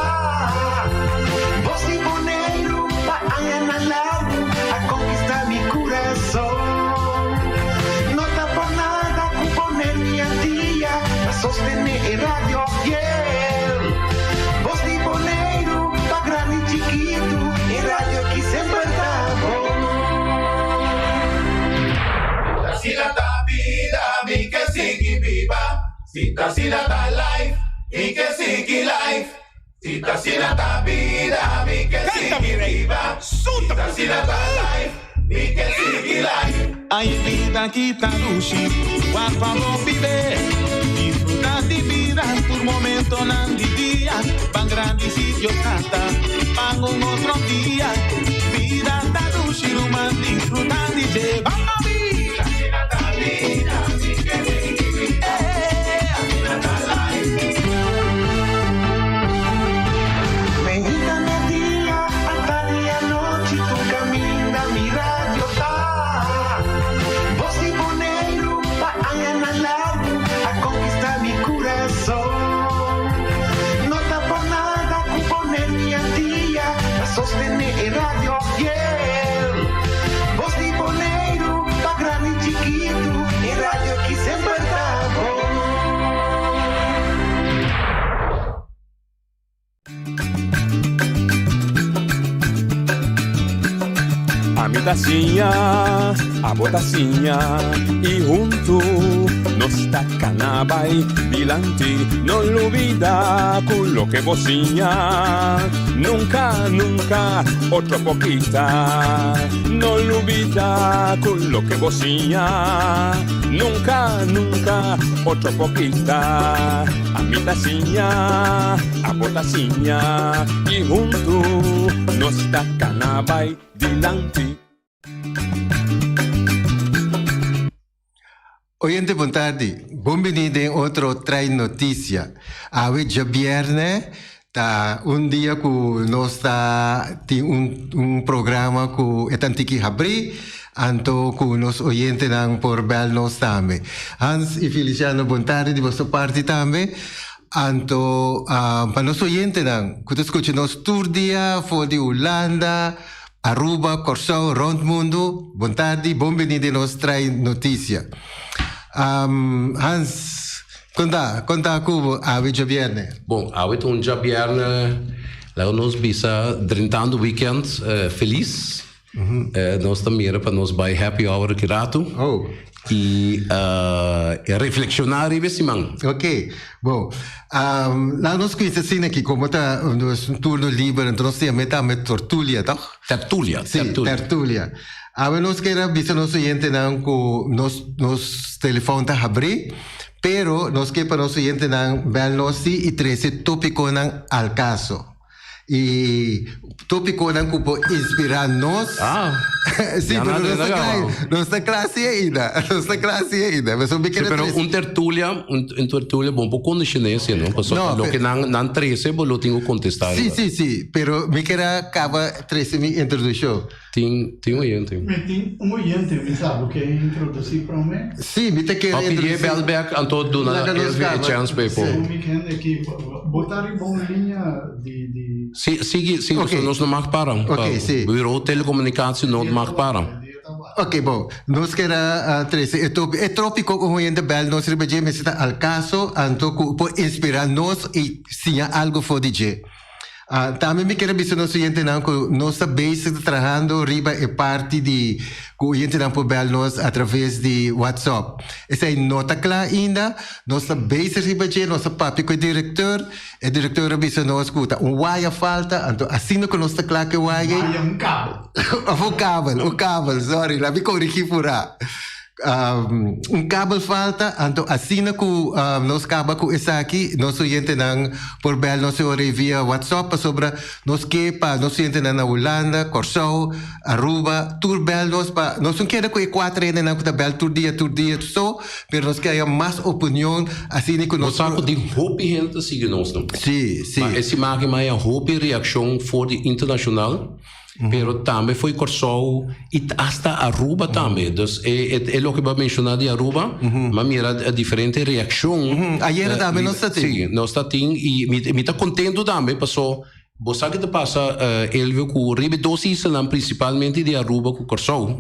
ta asina ta life, mi ke sigui life. Si ta asina ta bida, mi ke sigui biba. Si ta asina ta life, mi ke sigui life. Ay bida kita dushi, wak pa bo bib'é. Disfruta di bida tur momentonan di dia. Ban grandisi Dios tata, pan un otro dia. Bida ta dushi ruman, disfruta di dje. Ban no bida. Meinta merdia, atardi anochi, tur kaminda mi radio ta. Bos di Boneiru pa añanan largu a konkistá mi kurason. No ta por nada ku pone mi al dia pa sostené e radio fiel. Bos di Boneiru pa grandi i chikitu, e radio ki semper ta bon. Ami ta siña, abo ta siña y huntu nos ta cana bay dilanti. No lubida cu loke bo siña nunca, nunca otro por kita. No lubida cu loke bo siña nunca, nunca otro por kita. Ami ta siña, abo ta siña y huntu nos ta cana bay dilanti. Oyente bon tardi, bon bini den otro Trae Noticia. Awe djabierne ta un dia ku nos ta tin un un programa ku e tantiki habrí, anto ku nos oyentenan por bèl nos tambe. Hans i Feliciano bon tardi di boso parti tambe. Anto pa nos oyentenan ku ta skucha nos tur dia for di Hulanda, Aruba, Kòrsou, rònt mundu, bon tardi, bon bini den nos Trae Noticia. Hans, konta, konta ku bo awe djabièrnè? Bon, awe ta un djabièrnè, laga nos bisa drentando weekend felis. Nos ta mira pa nos bai happy hour ki ratu. Oh. I reflekshoná riba e siman. Ok, bon. Laga nos kuinsa asina aki, komo ta nos un turno liber, enton nos ta yama e tambe tortulia, tòg? Tertulia, Sí, tertulia. Awe nos kier a bisa nos oyentenan ku nos nos telefòn ta habrí, pero nos ke pa nos oyentenan bèl nos sí i trese tópikonan al kaso. Y topiconan cu por inspira nos. Ah, sí, pero no está cla, no está cla así ainda. No está cla así ainda. Pero sí, pero un tertulia, un, un tertulia bon por condicionencia, no? Paso no, lo que nan, nan trece, bo lo tengo contestar. Sí, sí, sí. Pero mi quera caba trece mi introducción. Tin, tin oyente. Mi tin un oyente, mi sa, bo ke introduci prome? Sí, mi ta kere introduci. Papi, bel bek, anto duna Elvi e chance pa e por. Segun mi kende aki, bo ta riba un liña di, di. Sí, sigui, sigui, okay. Nos no mag para. Ok, sí. Bureau Telecomunicatie no mag para. Ok, bon. Nos kere trece e topico. E tropico cu un oyente bel nos riba dje mester ta al caso, anto cu por inspira nos y siña algo for di dje. Tambe mi kier a bisa nos oyentenan ku nos ta bezig ta trahando riba e parti di ku oyentenan por bel nos a traves di WhatsApp. Esei no ta kla ainda, nos ta bezig riba dje, nos a papia ku e direkteur, e direkteur a bisa nos ku ta un waya falta, anto asina ku nos ta kla ku e waya ei. Waya, un kabel. Of un kabel, un kabel, sorry, laat mi korigí purá. Un kabel falta, anto asina ku nos kaba ku esaki, nos oyentenan por bel nos e ora ei via WhatsApp pasobra nos ke pa nos oyentenan na Hulanda, Kòrsou, Aruba, tur bel nos pa nos no keda ku e kuater hendenan ku ta bel tur dia tur dia so, pero nos ke haya mas opinion asina ku nos Bo sa ku tin hopi hende ta sigui nos no? Sí, sí. Ma e siman aki maya hopi reakshon for di internashonal. Pero tambe fo'i Kòrsou i asta Aruba tambe. Dus e e loke bo a menshoná di Aruba, mi a mira diferente reakshon. Ayera tambe nos ta tin. Sí, nos ta tin i mi mi ta kontentu tambe paso bo sa ke ta pasa Elvio ku riba e dos islanan prinsipalmente di Aruba ku Kòrsou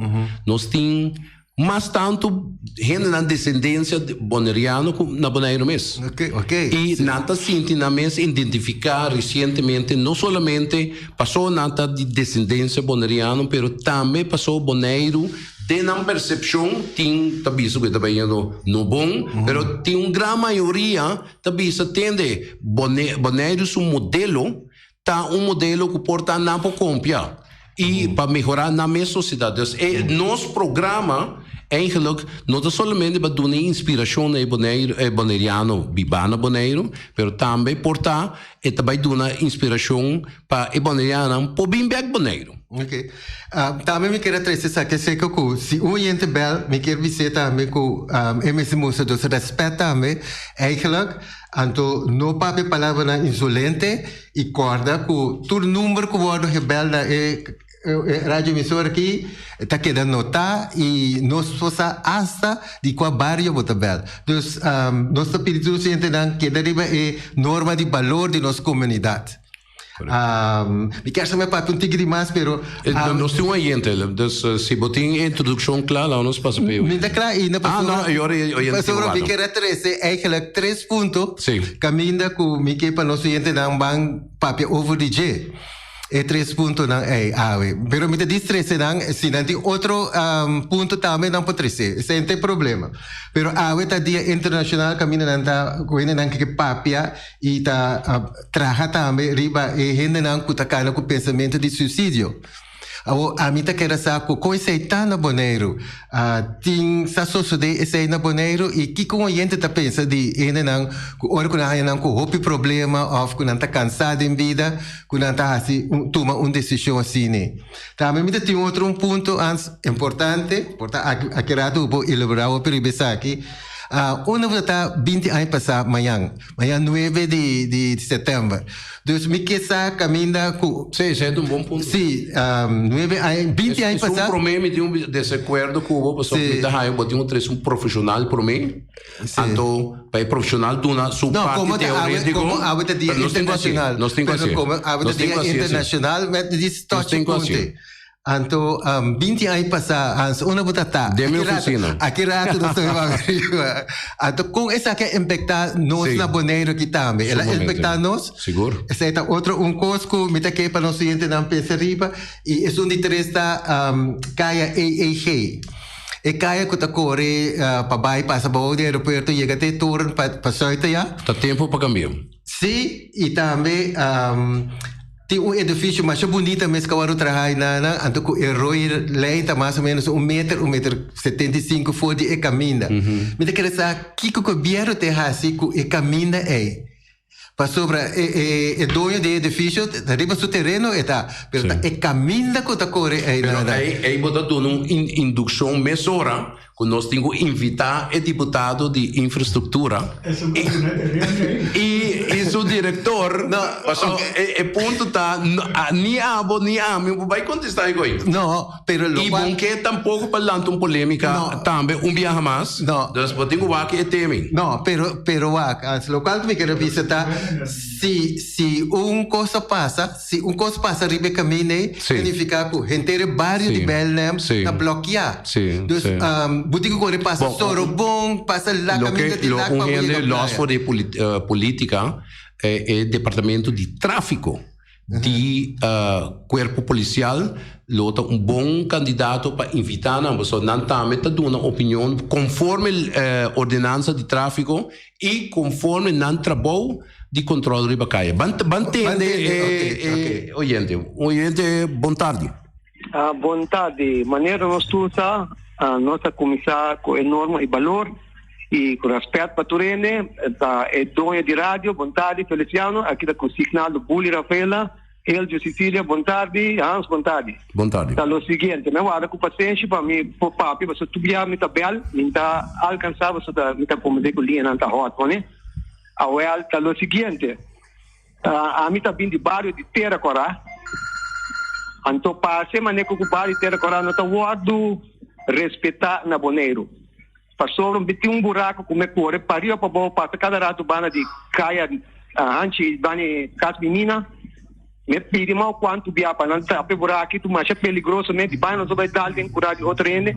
nos tin Mas tantu hendenan desendensia boneriano ku na Boneiru mes. I nan ta sinti nan mes identifiká resientemente no solamente paso nan ta di desendensia boneriano pero tambe paso Boneiru Den nan percepcion tin ta bisa cu e ta bayendo no bon, pero tin un gran mayoria ta bisa tende Boneiru su modelo ta un modelo cu por ta nan por compia y pa mehora nan mes sociedad. Dus e nos programa eigenlijk no ta solamente pa duna inspiracion na e Boneiru e Boneriano biba na Boneiru, pero tambe por ta e ta bay duna inspiracion pa e Bonerianonan por bin bek Boneiru. Ok. Tambe mi kier a trece esaki acerca cu si un oyente bel mi kier bis'é tambe cu e mester mustra dos respet tambe eigenlijk anto no papia palabranan insolente y corda cu tur number cu wordo gebel na e radio emisora aki ta keda nota y nos por sa hasta di cua bario bo ta bel. Dus nos ta pidi tur nos oyentenan keda riba e norma di balor di nos comunidad. Mi kier sa mi a papia un tiki di mas, pero... Nos tin un oyente, dus si bo tin e introduccion cla, laga nos pasa pa e oyente. Mi ta cla ainda pasobra... Ah, no, e ora e oyente tin Pasobra mi wak. kier a trece eigenlijk tres punto. Sí. Caminda cu mi ke pa nos oyentenan ban papia over di dje. E tres puntonan ei awe. Pero mi ta dis trece nan, si nan tin otro punto tambe nan por trece. Esei no ta e problema. Pero awe ta dia internacional caminda nan ta, cu hendenan ke papia y ta traha tambe riba e hendenan ku ta kana ku pensamentu di suisidio. Awor ami ta kere sa ku kon esei ta na Boneiru. Tin sa sosodé esei na Boneiru i kiko un oyente ta pensa di hendenan ku ora ku nan haña nan ku hopi problema òf ku nan ta kansá den bida ku nan ta hasi un tuma un desishon asina. Tambe mi ta tin otro un punto ans importante, por ta aki rato bo por elaborá hopi riba esaki. Unda bo ta ta binti aña pasá mañan? Mañan nuebe di di september. Dus mi ke sa kaminda ku. Sí, esei ta un bon punto. Sí, nuebe aña, binti aña pasá. Esun promé mi tin un desakuerdo ku bo pasobra mi ta haña bo tin un trese un profeshonal promé. Anto pa e profeshonal duna su parti teorétiko. No, komo awe ta dia internashonal. Nos tin ku hasi. Pero komo awe ta dia internashonal, mi a dis tòchi punto. Anto 20 aña pasá, Hans, unda bo ta ta? Den mi oficina. Aki rato nos ta biba riba. Anto kon esaki a impactá nos na Boneiru aki tambe? El a impactá nos? Sigur. Esei ta otro un kos ku mi ta ke pa nos oyentenan pensa riba. I esun di tres ta kaya EEG. E kaya ku ta kore pa bai pasa bou di aeropuerto yega te e toren pa sùit aya. Ta tempu pa kambia. Sí, i tambe tin un edifisio masha bunita mes ku a wòrdu traha einan, anto ku e roi lijn ta mas o ménos un meter, un meter 75 for di e kaminda. Mi ta kere sa kiko gobièrnu ta hasi ku e kaminda ei. Pasobra e doño di e edifisio ta riba su tereno e ta, pero ta e kaminda ku ta kore einan. Pero ei bo ta duna un indukshon mesora Ku nos tin ku invitá e diputado di infrastruktura i su direktor, pasobra e punto ta ni abo ni ami por bai kontestá e koi. I bon ke tampoko pa lanta un polémika tambe un biaha mas, dus bo tin ku wak e tema ei. No, pero pero wak, lokual ku mi kere bisa ta si si un kos a pasa, si un kos pasa riba e kaminda ei, signifiká ku henter e bario di Belnem ta blokiá. Dus bo tin ku kore pasa Sorobon, pasa la kaminda di Lac pa bo yega Loke un hende playa. los for di politika, e departamento di tráfiko di kuerpo polisial lo ta un bon kandidato pa invitá nan, pasobra nan tambe ta duna opinion konforme ordenansa di tráfiko i konforme nan trabou di kontrol riba kaya. Ban ban tende e oyente. Oyente, bon tardi. Bon tardi. Manera nos tur sa, nos a kuminsá ku e norma i balor i ku rèspèt pa tur hende. Ta e doño di radio, bon tardi Feliciano, aki ta ku Signaldo Bully Rafaela, Elgio Cecilia, bon tardi, Hans, bon tardi. Bon tardi. Ta lo siguiente, mi a warda ku pasenshi pa mi por papia, pasobra tur bia mi ta bèl, mi no ta alkansá pasobra mi ta komprendé ku liñanan ta hòt, pone. Awèl, ta lo siguiente. Ami ta bin di bario di Tera Kòrá. Anto pase manera ku bario di Tera Kòrá no ta wòrdu respetá na Boneiru. Pasobra mi tin un buraku ku mi kore pariba pabou pasa kada ratu banda di kaya Hanchi banda di kas mi mina. Mi a pidi mau kuantu bia pa nan tapa e buraki tu masha peligroso mes di banda nos a bai dal den kura di otro hende.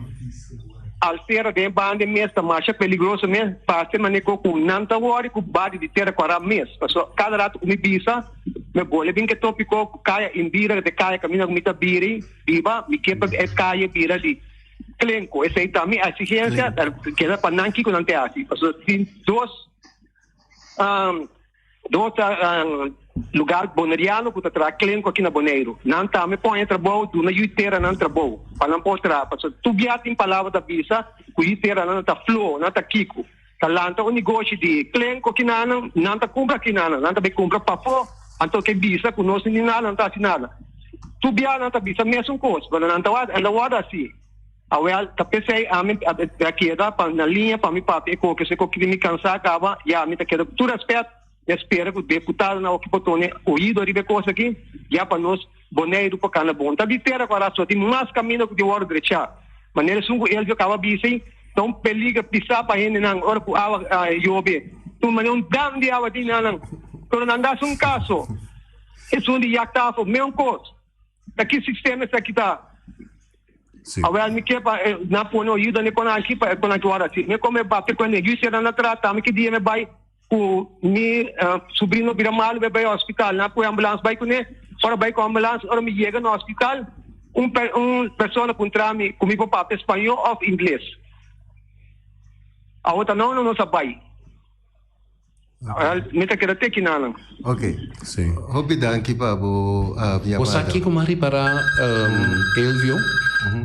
Alsera den e banda mes ta masha peligroso mes, parse manera ku ku nan ta wòri ku badi di tera kòrá mes. Pasobra kada ratu ku mi bisa, mi bole bin ku e topiko ku kaya Indira ku ta e kaya kaminda ku mi ta biri, biba, mi ke pa e kaya bira di. Klenko. Esei ta mi eksigensia, keda pa nan kiko nan te hasi. Pasobra tin dos dos lugar boneriano ku ta traha klenko aki na Boneiru. Nan tambe por haña trabou, duna yu tera nan trabou pa nan por traha. Pasobra tur bia tin palabra ta bisa ku yu teranan ta floho, nan ta kiko. Ta lanta un negoshi di klenko aki nan, nan ta kumpra aki nan, nan ta bai kumpra pafó, anto ke bisa ku nos no tin nada, nan ta hasi nada. Tur bia nan ta bisa mesun kos, pero nan ta wak, nan ta wòrdu hasi. Awel, ta p'esei ami a keda pa na liña pa mi papia e koke, so e koke di mi kansá kaba, ya mi ta keda ku tur rèspèt, mi a spera ku deputadonan oki por tone oido riba e kos aki, ya pa nos Boneiru por kana bon. Ta di tera ku a rason, tin mas kaminda ku tin wòrdu drechá. Manera esun ku Elvio kaba bisa ei, ta un peliger pisá pa hendenan ora ku awa yobe. Tur manera un dam di awa tin na nan. Pero nan da un kaso. Esun di Jaktafel, meun kos. Ta ki sistema esaki ta? Awel mi ke pa nan pone oido na e konan aki pa e konan aki wòrdu hasi. Mi kome bapia ku hende. Yu sera nan trata mi ki dia mi bai ku mi subrino bira malu mi bai hospital. Nan pui ambulans bai kuné. Ora bai ku ambulans ora mi yega na hospital un un persona puntra mi ku mi por papia spañó òf ingles. Awor ta no nos a bai. Mi ta keda te kinanan. Ok. Sí. Hopi danki pa bo yamada. Bo sa kiko m'a ripará, Elvio?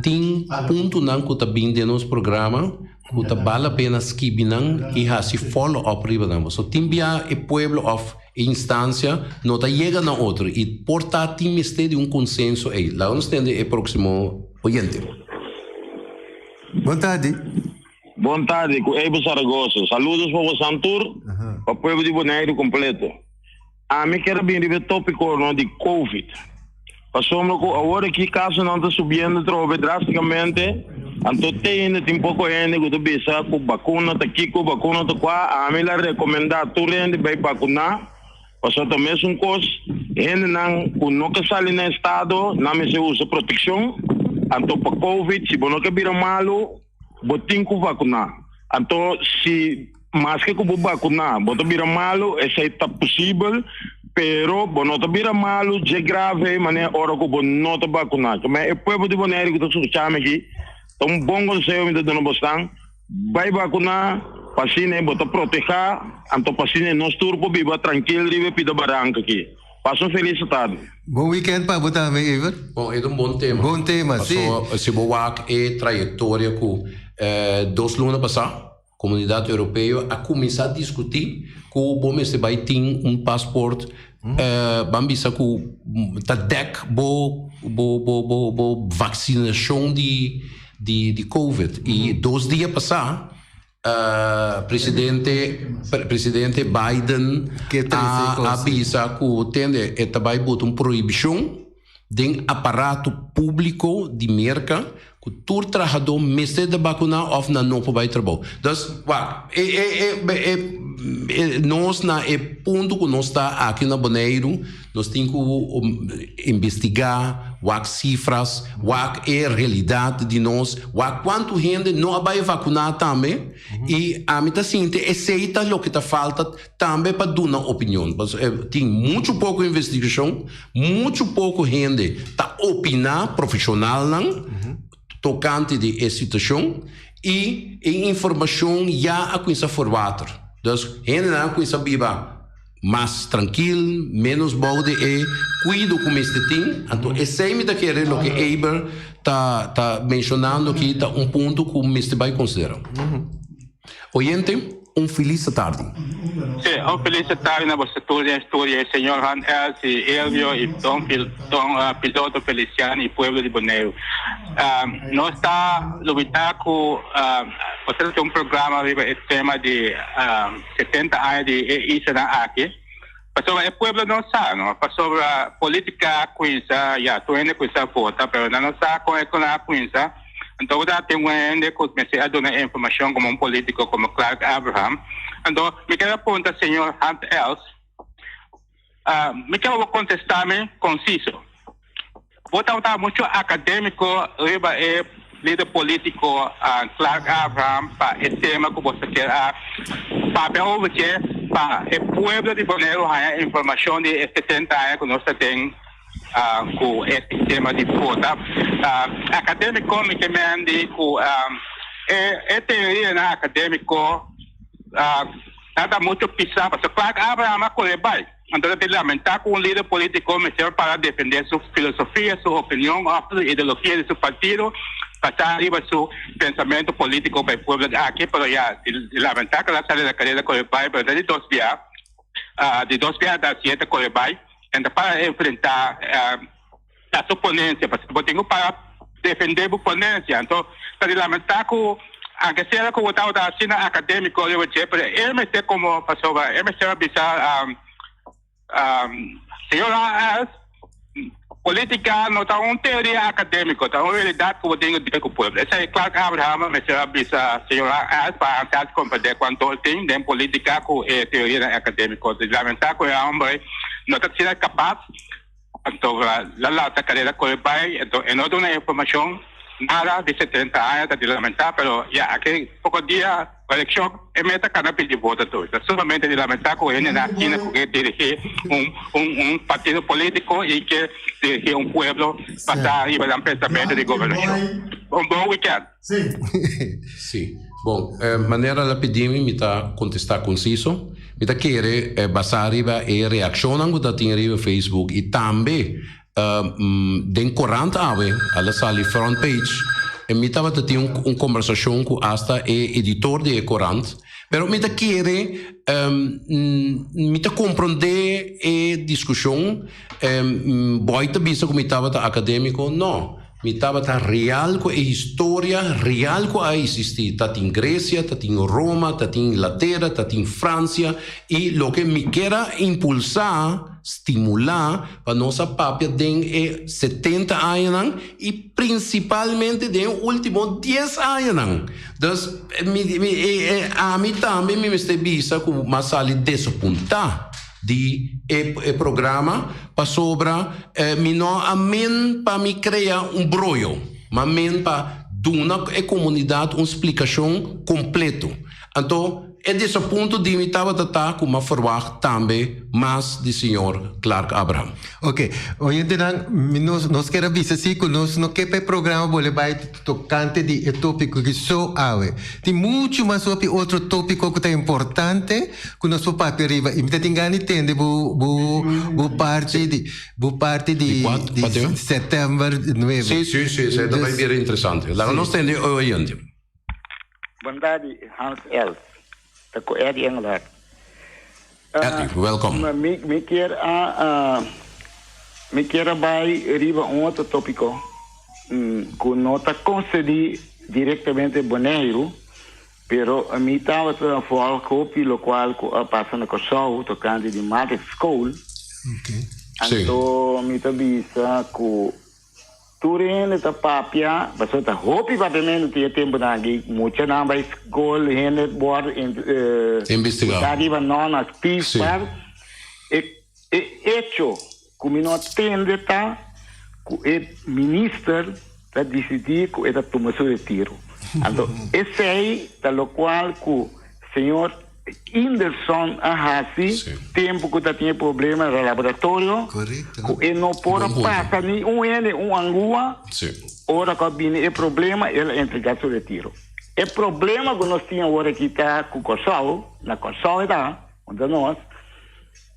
Tin puntonan ku ta bin den nos programa ku ta bal la pena skibi nan i hasi follow up riba nan. Pasobra tin bia e pueblo òf e instansia no ta yega na otro i por ta tin mester di un konsenso ei. Laga nos tende e próksimo oyente. Bon tardi. Bon tardi ku Abel Zaragoza. Saludos pa bosan tur, pa pueblo di Boneiru kompleto. Ami kier a bin riba e topiko no di Covid. Pasobra ku awor aki kasonan ta subiendo trobe drastikamente, anto te hende tin poko hende ku ta bisa ku bakuna ta kiko, bakuna ta kua. Ami la rekomendá tur hende bai bakuná, pasobra ta mesun kos, hendenan ku no ke sali na estado nan mester usa protekshon. Anto pa Covid si bo no ke bira malu, Bo tin ku vakuná. Anto si maske ku bo bakuná bo ta bira malu, esei ta posibel, pero bo no ta bira malu dje grave manera ora ku bo no ta bakuná. Kemey e pueblo di Boneiru ku ta skucha mi aki, ta un bon konseho mi ta duna bosnan, bai bakuná pa asina bo ta protehá, anto pa asina nos tur por biba trankil riba e pida baranka aki. Pasa un felis tardi. Bon weekend pa bo tambe, Evert. Bon, e ta un bon tema. Bon tema, si. Paso, si bo wak e trayectoria cu dos luna pasa, Comunidad Europeo a cuminsa discuti cu bo mester bay tin un paspoort, ban bisa cu ta dek bo bo bo bo vaccinacion di di covid. Y dos dia pasa, Presidente Presidente Biden a a bisa ku tende e ta bai bota un prohibishon den aparato públiko di Merka ku tur trahadó mester ta bakuná òf nan no por bai trabou. Dus wak e e e e nos na e punto ku nos ta aki na Boneiru Nos tin ku investigá, wak sifras, wak e realidat di nos, wak kuantu hende no a bai vakuná tambe. I ami ta sinti esei ta loke ta falta tambe pa duna opinion. Pasobra tin muchu poko investigashon, muchu poko hende ta opiná, profeshonalnan, tokante di e situashon i e informashon ya a kuminsá forwater. Dus hendenan a kuminsá biba. Mas trankil, menos bou di e kuido ku mester tin. Anto esei mi ta kere loke Eber ta ta menshonando aki ta un punto ku mester bai konsidera. Oyente, un felis tardi. Sí, un felis tardi na boso tur den studio, e señor Han Els y Elvio y don don piloto Feliciano y pueblo di Boneiru. Nos ta lubida ku bo ta tin un programa riba e tema di 70 aña di e islanan aki, pasobra e pueblo no sa, no, pasobra politica a cuinsa, ya, tur hende cuinsa vota, pero nan no sa con e con nan a cuinsa, anto bo ta tin un hende cu mester a duna e informacion como un politico como Clark Abraham, anto mi kier a punta señor Hans Els, mi kier pa bo contesta mi conciso. Bo tabata mucho academico riba e lider politico Clark Abraham pa e tema cu boso kier a papia over dje pa e pueblo di Boneiru haya informacion di e 70 aña cu nos ta den. ku e sistema di vota. Akadémiko mi ke mendi ku e teorianan akadémiko ta ta muchu pisá pasobra Clark Abraham a kore bai. Anto ta di lamentá ku un lider polítiko mester para defendé su filosofia, su opinion òf su ideologia di su partido basá riba su pensamentu polítiko pa e pueblo aki. Pero ya, di lamentá ku el a sali na karera kore bai, pero ta di dos bia, di dos bia ta hasié ta kore bai, en ta para enfrentá su ponensia, pasobra bo tin ku para defendé bo ponensia. Anto ta di lamentá ku anke sera ku bo tabata asina akadémiko riba dje, pero e mester komo pasobra e mester a bisa señor AS, polítika no ta un teoria akadémiko, ta un realidat ku bo tin ku deal ku pueblo. Esei Clark Abraham mester a bisa señor AS pa antes a komprendé kuantu el tin den polítika ku e teorianan akadémiko. Di lamentá ku e hombre no ta asina kapas. Anto la lata carera coe bay, anto e no duna informacion nada di 70 aña ta di lamenta, pero ya aki poco dia eleccion e meta cana pidi voto tur. Ta sumamente di lamenta cu hendenan asina cu ke dirigi un un un partido politico y ke dirigi un pueblo basa riba nan pensamento di gobernacion. Un bon weekend. Sí. Bon, manera el a pidi mi, mi ta contesta conciso. Mi ta kere basa riba e reaccionnan cu ta tin riba Facebook y tambe den corant awe, al a sali front page, mi tabata tin un conversacion cu hasta e editor di e corant, pero mi ta kere, mi ta comprende e discusion, Boy ta bisa cu mi tabata academico, no. Mi tabata real ku e historia real ku a existi. Ta tin Grecia, ta tin Roma, ta tin Inglatera, ta tin Francia i loke mi kier a impulsa, stimula pa nos a papia den e setenta añanan i principalmente den e ultimo dies añanan. Dus mi mi ami tambe mi mester bisa ku m'a sali desapunta. Di e e programa pasobra mi no a men pa mi crea un broyo, ma men pa duna e comunidad un splicacion completo. Anto e desapunto di mi tabata ta cu m'a verwacht tambe mas di señor Clark Abraham. Ok, oyentenan, mi nos nos kier a bisa si cu nos no ke pa e programa bole bay tocante di e topico ki so awe. Tin mucho mas hopi otro topico cu ta importante Ku nos por papia riba i mi ta tin gana di tende bo bo bo parti di bo parti di di september nuebe. Sí, sí, sí, esei ta bai bira interesante. Laga nos tende e oyente. Bon tardi Hans Els. Ta ku Eddie Engelhardt. Eddie, welkom. Mi mi kier a mi kier a bai riba un otro topiko ku no ta konsedi direktamente Boneiru. Pero mi tabata volg hopi locual cu a pasa na Corsou tocante di Matrix School. Anto mi ta bisa cu tur hende ta papia, pasobra ta hopi papiamento tin e temponan aki, muchanan bay scol, hende word Investiga. Buta riba non actief, maar e hecho cu mi no a tende ta cu e minister ta dicidi cu e ta tuma su retiro. Anto esey ta locual cu señor Inderson a haci tempo cu ta tin e problema na laboratorio cu e no por a pasa ni un hende un angua ora cu a bini e problema el a entrega su retiro. E problema cu nos tin awor aki ta cu Corsou, na Corsou e ta, unda nos,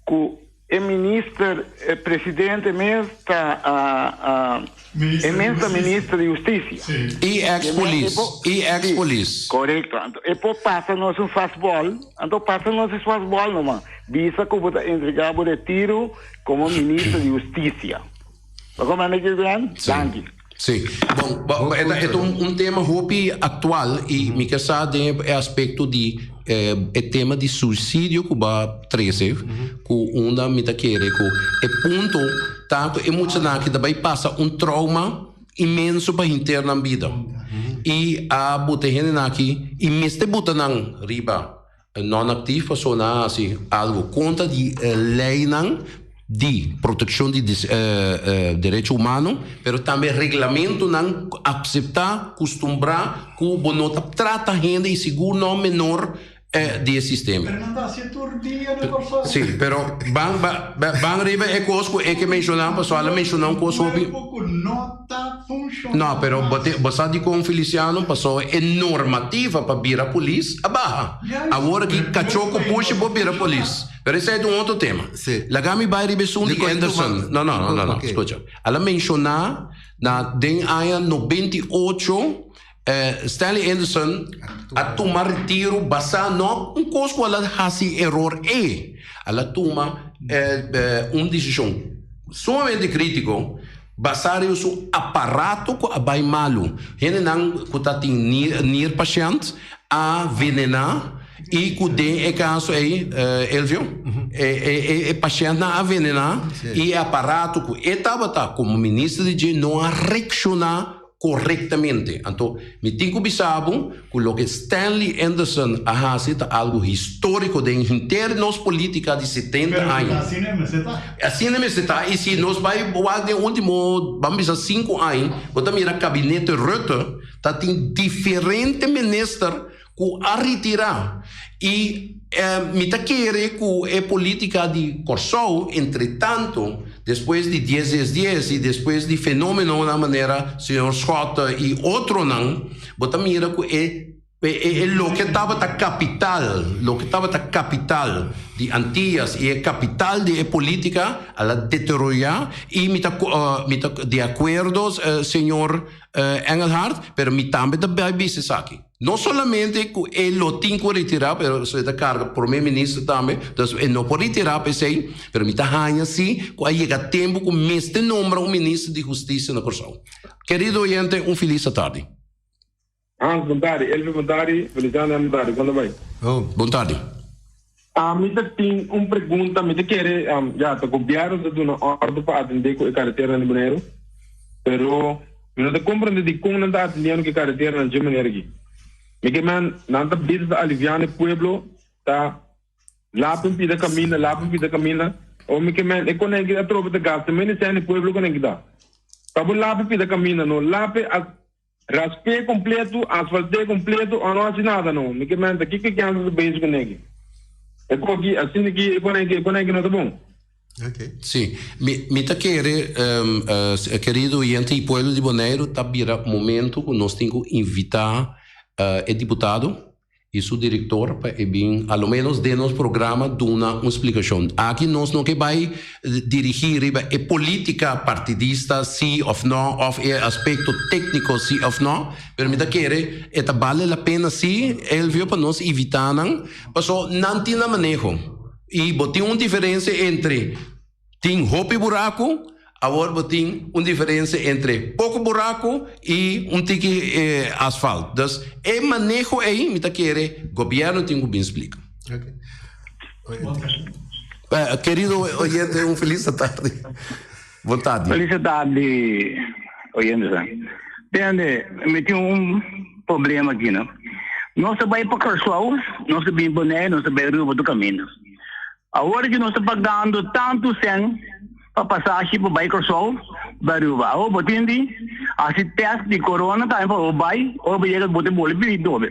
cu E minister presidente mes ta e mes ta minister di husticia. Y ex polis, y ex polis. Corecto. Anto e por pasa nos un fastball, anto pasa nos e fastball numa. Bisa cu bo ta entrega bo retiro como minister di husticia. Bo comprende kico Glenn? Danki. Sí. Bon, bo, e ta, e ta un, un tema hopi actual y mi ke sa den e aspecto di e tema di suicidio cu ba trece, cu unda mi ta kere cu e punto ta cu e muchanan aki ta bay pasa un trauma inmenso pa henter nan bida. Y a buta e hendenan aki y mester buta nan riba Non-actief pasobra nan a hasi algo kontra di e leinan di protekshon di derecho humano, pero tambe reglamentonan akseptá, kustumbrá ku bo no ta trata hende i sigur no menor. Di e sistema. Pero nan ta hacié tur dia na Kòrsou. Sí, pero ban ban riba e kos ku e ke menshoná, pasobra al a menshoná un kos hopi. Cuerpo ku no ta funshoná No, pero bo te bo sa dikon Feliciano, pasobra e normativa pa bira polis a baha. Awor aki kachó ku pushi por bira polis. Pero esei ta un otro tema. Laga mi bai riba esun di Anderson. No, no, no, no, skucha. Al a menshoná na den aña 98. Stanley Anderson a tuma retiro basá no un kos ku al a hasi eror e, al a tuma un desishon sumamente kritiko basá riba su aparato ku a bai malu. Hendenan ku ta tin nir pashènt a venená i ku den e kaso ei, Elvio, e pashèntnan a venená i e aparato ku e tabata komo minister di dje no a reakshoná korektamente. Anto, mi tin ku bisa bo ku loke Stanley Anderson a hasi ta algu históriko den henter nos polítika di 70 Pero aña. ku ta asina e mester ta. Asina e mester ta. I si nos bai wak den último, ban bisa sinku aña, bo ta mira kabinete Rutte ta tin diferente minister ku a retirá. I mi ta kere ku e polítika di Kòrsou, entretanto, despues di dies dies dies i despues di fenómenonan manera señor Schotte i otronan, bo ta mira ku e e loke tabata kapital, loke tabata kapital di Antias i e kapital di e polítika a la deteriorá i mi ta mi ta di akuerdo señor Engelhardt, pero mi tambe ta bai bisa esaki. No solamente ku e lo tin ku retirá, pero e ta karga prome minister tambe, dus e no por retirá p'esei, pero mi ta haña si ku a yega tempu ku mester nombra un minister di hustisia na Kòrsou. Kerido oyente, un felis atardi. Hans, bon tardi. Elvio, bon tardi. Feliciano, bon tardi. Kon ta bai? Bon tardi. Ami ta tin un pregunta, mi ta kere, ya, ta gobierno ta duna ordo pa atende ku e kareteranan di Boneiru, pero mi no ta komprende dikon nan ta atendiendo ku e kareteranan dje manera aki. Mi ke men, nan ta bisa ta aliviando e pueblo, ta lapi un pida kaminda, lapi un pida kaminda, o mi ke men, e konenki atrobe ta gasta menos sèn di pueblo konenki ta. Pa bo lapi pida kaminda no, lapi a. Rasp'é kompletu, asfalt'é kompletu o no hasi nada no. Mi ke menta kiko ke ansa ta bezig ku negi. E koki asina ki e koneki e koneki no ta bon. Sí, mi mi ta kere kerido oyente y pueblo di Boneiru ta bira momento ku nos tin ku invita e diputado i su direktor pa e bin a lo menos den nos programa duna un splikashon. Aki nos no ke bai dirigí riba e polítika partidista sí òf nò òf e aspekto tékniko sí òf nò, pero mi ta kere e ta bale la pena sí, Elvio, pa nos invitá nan, paso nan tin nan maneho i bo tin un diferensia entre Tin hopi buraku, awor bo tin un diferensia entre poko buraku i un tiki asfalt. Dus e maneho ei mi ta kere gobièrnu tin ku bin splika. Kerido oyente un felis tardi. Bon tardi. Felis tardi oyentenan. Tende, mi tin un problema aki no. Nos ta bai pa Kòrsou, nos ta bin Bonaire, nos ta bai Aruba tur kaminda. Awor ki nos ta pagando tantu sèn pa pasashi pa bai Kòrsou, bai Aruba. Awor bo tin di hasi tèst di korona tambe pa bo bai, ora bo yega bo ta bolbe bini dobe.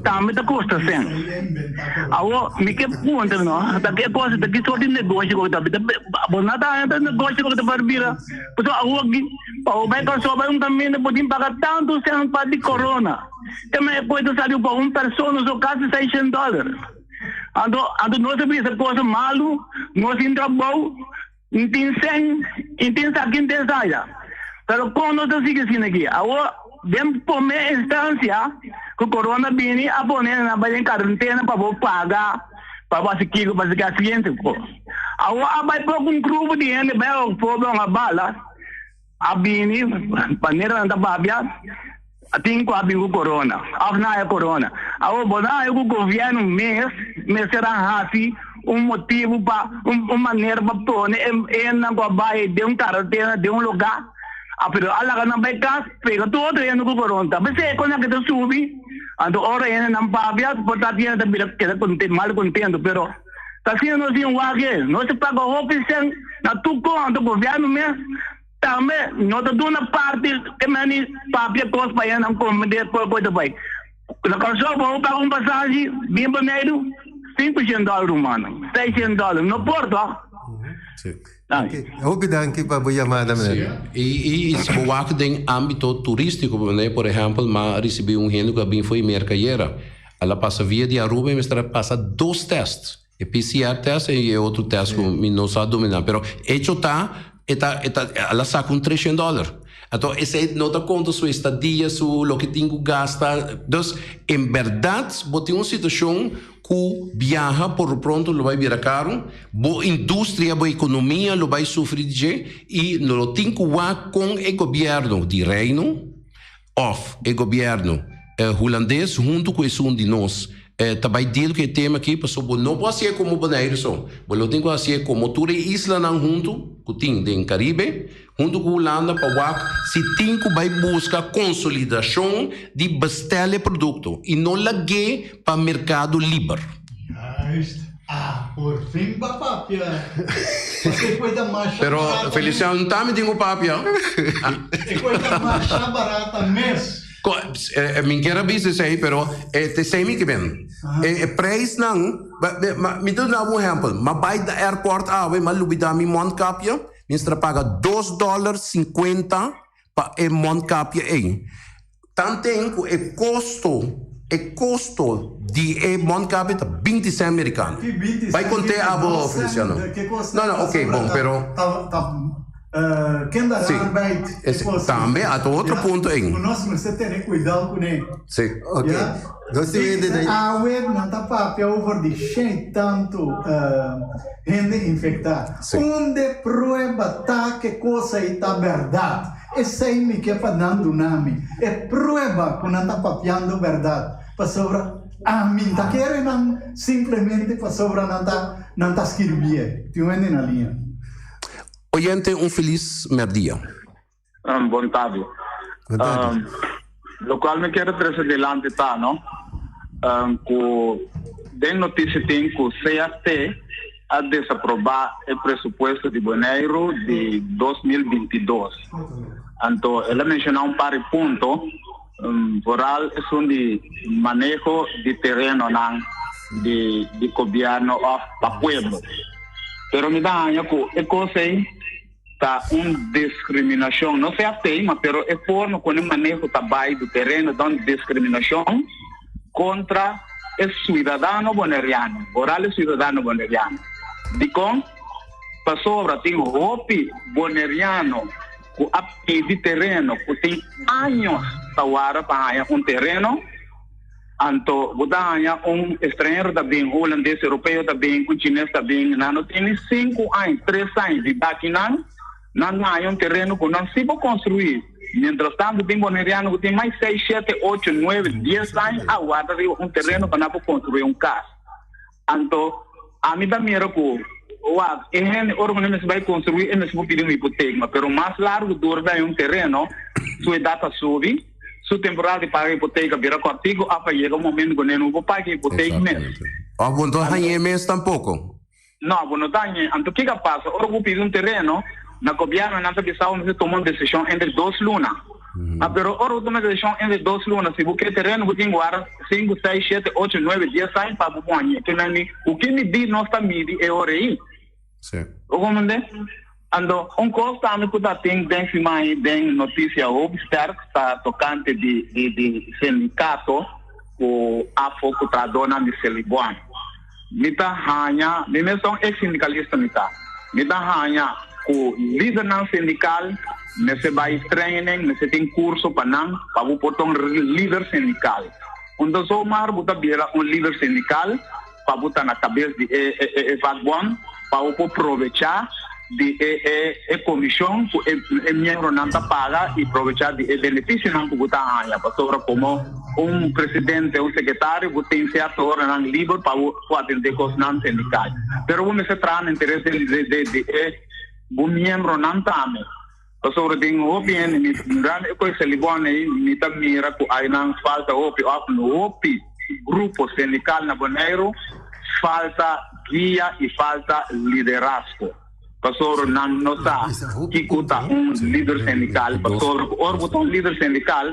Tambe ta kosta sèn. Awor mi ke puntra no, ta ke kos, ta ki sort di negoshi ku ta bo no ta haña ta negoshi ku ta por bira. Pasobra awor ki pa bo bai Kòrsou bai un kaminda bo tin paga tantu sèn pa di korona. Te men e kos ta sali pa un persona so kasi seishent dòler. Anto, anto nos a bisa cosa malu, nos tin trabou, n tin sen, n tin sa kin tin saya. Pero kon nos ta sigui asina aki? Awor, den prome instancia ku corona bini, a pone nan bai den karentena pa bo paga, pa bo hasi kiko, pa hasi ki asiente. Awor a bai poko un grupo di hende bai a pobre un a bala. A bini, manera nan ta papia, tin cu a bin cu corona, of nan haya corona. Awor, bo nan haya cu gobierno mes mester a haci un motibo pa, un manera pa pone e hendenan cu a bay den un carantena, den un lugar, a pero a laga nan bay cas, pega tur otro hende cu corona. Ta pesey cu nan ke ta subi, anto ora hendenan papia, por ta tin hende ta bira keda mal contento, pero. Ta asina nos tin wak e. Nos ta paga hopi cen na tur con, anto gobierno mes tambe no ta duna parti ke meni papia cos pa hendenan come despues cu e ta bay. Na Kòrsou bo paga un pasashi bin Boneiru 500 dòler rumannan, 600 dòler, no por tòg? Sí. Danki. Hopi danki pa bo yamada meneer. Sí. I i si bo wak den ámbito turístiko meneer, por ehèmpel m'a risibí un hende ku a bin for di Merka ayera. El a pasa via di Aruba i mester a pasa dos tèst. E PCR tèst i e otro tèst ku mi no sa dominá. Pero echo ta e ta e ta el a saka un treshen dòler. Anto esei no ta konta su estadia, su loke tin ku gasta. Dus en bèrdat bo tin un situashon ku biaha por lo pronto lo bai bira karu, bo industria, bo ekonomia lo bai sufri di dje i no lo tin ku wak kon e gobièrnu di Reino òf e gobièrnu Hulandes huntu ku esun di nos ta bai deal ku e tema aki pasobra bo no por hasié komo Boneiru so, bo lo tin ku hasié komo tur e islanan huntu ku tin den Karibe Huntu ku Hulanda pa wak si tin ku bai buska konsolidashon di bestel e produkto i no lag'é pa merkado liber. Juist. Ah, por fin ba papia. Paske e koe ta masha Pero barata Feliciano mes. tambe tin ku papia. E koe ta masha barata mes. Ko, mi kier a bisa esei, pero e ta esei mi ke ben. E prijsnan, mi ta duna bo un ehèmpel. Mi a bai na airport awe, mi a lubida mi mondkapje. Mester a paga dos dòler sinkuenta pa e mondkapje ei. Tanten ku e kosto, e kosto di e mondkapje ta binti sèn merikano. Bai kont'é abo, Feliciano. No, no, oké, bon, pero. Sí, ese tambe a ta otro punto ei. Sí. Oké, nos tin hende den. Awe nan ta papia over di shei tantu hende infektá. Unde prueba ta ke kos ei ta bèrdat? Esei mi ke pa nan duna mi, e prueba ku nan ta papiando bèrdat, pasobra ami n ta kere nan simplemente pasobra nan ta nan ta skirbié. Tin un hende na liña. Oyente un felis mèrdia. Bon tardi. Locual mi kier trece dilanti ta no cu den noticia tin cu CFT a desaproba e presupuesto di Boneiru di 2022. Anto el a menciona un par di punto, vooral esun di maneho di terenonan di di gobierno of pa pueblo. Pero mi ta haña cu e cos ey Ta un discriminacion, no sea tema, pero e forma con e maneho ta bay di tereno ta un discriminacion contra e ciudadano boneriano, vooral e ciudadano boneriano. Dicon? Pasobra tin hopi boneriano cu a pidi tereno, cu tin años ta wara pa haya un tereno, Anto bo ta haña un estranhero ta bin, un hulandes europeo ta bin, un chines ta bin, nan no tin ni sinku aña, tres aña di daki nan, nan ta haña un tereno ku nan si por konstruí. Mientras tanto tin boneriano ku tin mas seis, shete, ocho, nuebe, dies aña a warda riba un tereno pa nan por konstruí un kas. Anto ami ta mira ku wak e hende ora ku nan mester bai konstruí e mester por pidi un hipotek, pero mas largu dura ta haña un tereno, su edat ta subi. Su temporada di paga hipotek a bira kòrtiku òf a yega un momento ku no por paga hipotek mes. Òf bo no ta hañ'é mes tampoko. No, bo no ta hañ'é. Anto kiko a pasa? Ora ku bo pidi un tereno, na gobièrnu nan ta bisa bo mester tuma un desishon entre dos luna. A Pero ora bo tuma e desishon entre dos luna, si bo ke tereno bo tin ku warda sinku, seis, shete, ocho, nuebe, dies aña pa bo por hañ'é. Ke nan di, ku ki midí nos ta midi e ora ei? Sí. Bo comprende? Anto, un kos tambe ku ta tin den siman den notisia hopi sterk ta tokante di di di sindikato ku afo ku trahadónan di Selibon. Mi ta haña, mi mes ta un eks sindikalista mi ta, mi ta haña ku lidernan sindikal mester bai training, mester tin kurso pa nan pa bo por ta un lider sindikal. Un ta zomaar bo ta bira un lider sindikal. pa bo ta na kabes di e e vakbond pa bo por probecha di e e e komishon ku e e miembronan ta paga i probecha di e benefisionan ku bo ta haña pasobra komo un presidente un sekretario bo tin sierto oranan liber pa bo por atende kosnan sindikal pero bo mester traha na interes di di di e bo miembronan tambe pasobra tin hopi hende mi mirando e koe Selibon ei mi ta mira ku ainan falta hopi òf hopi grupo sindikal na Boneiru falta guia i falta liderazgo pasobra nan no sa kiko ta un lider sindikal pasobra ku ora bo ta un lider sindikal.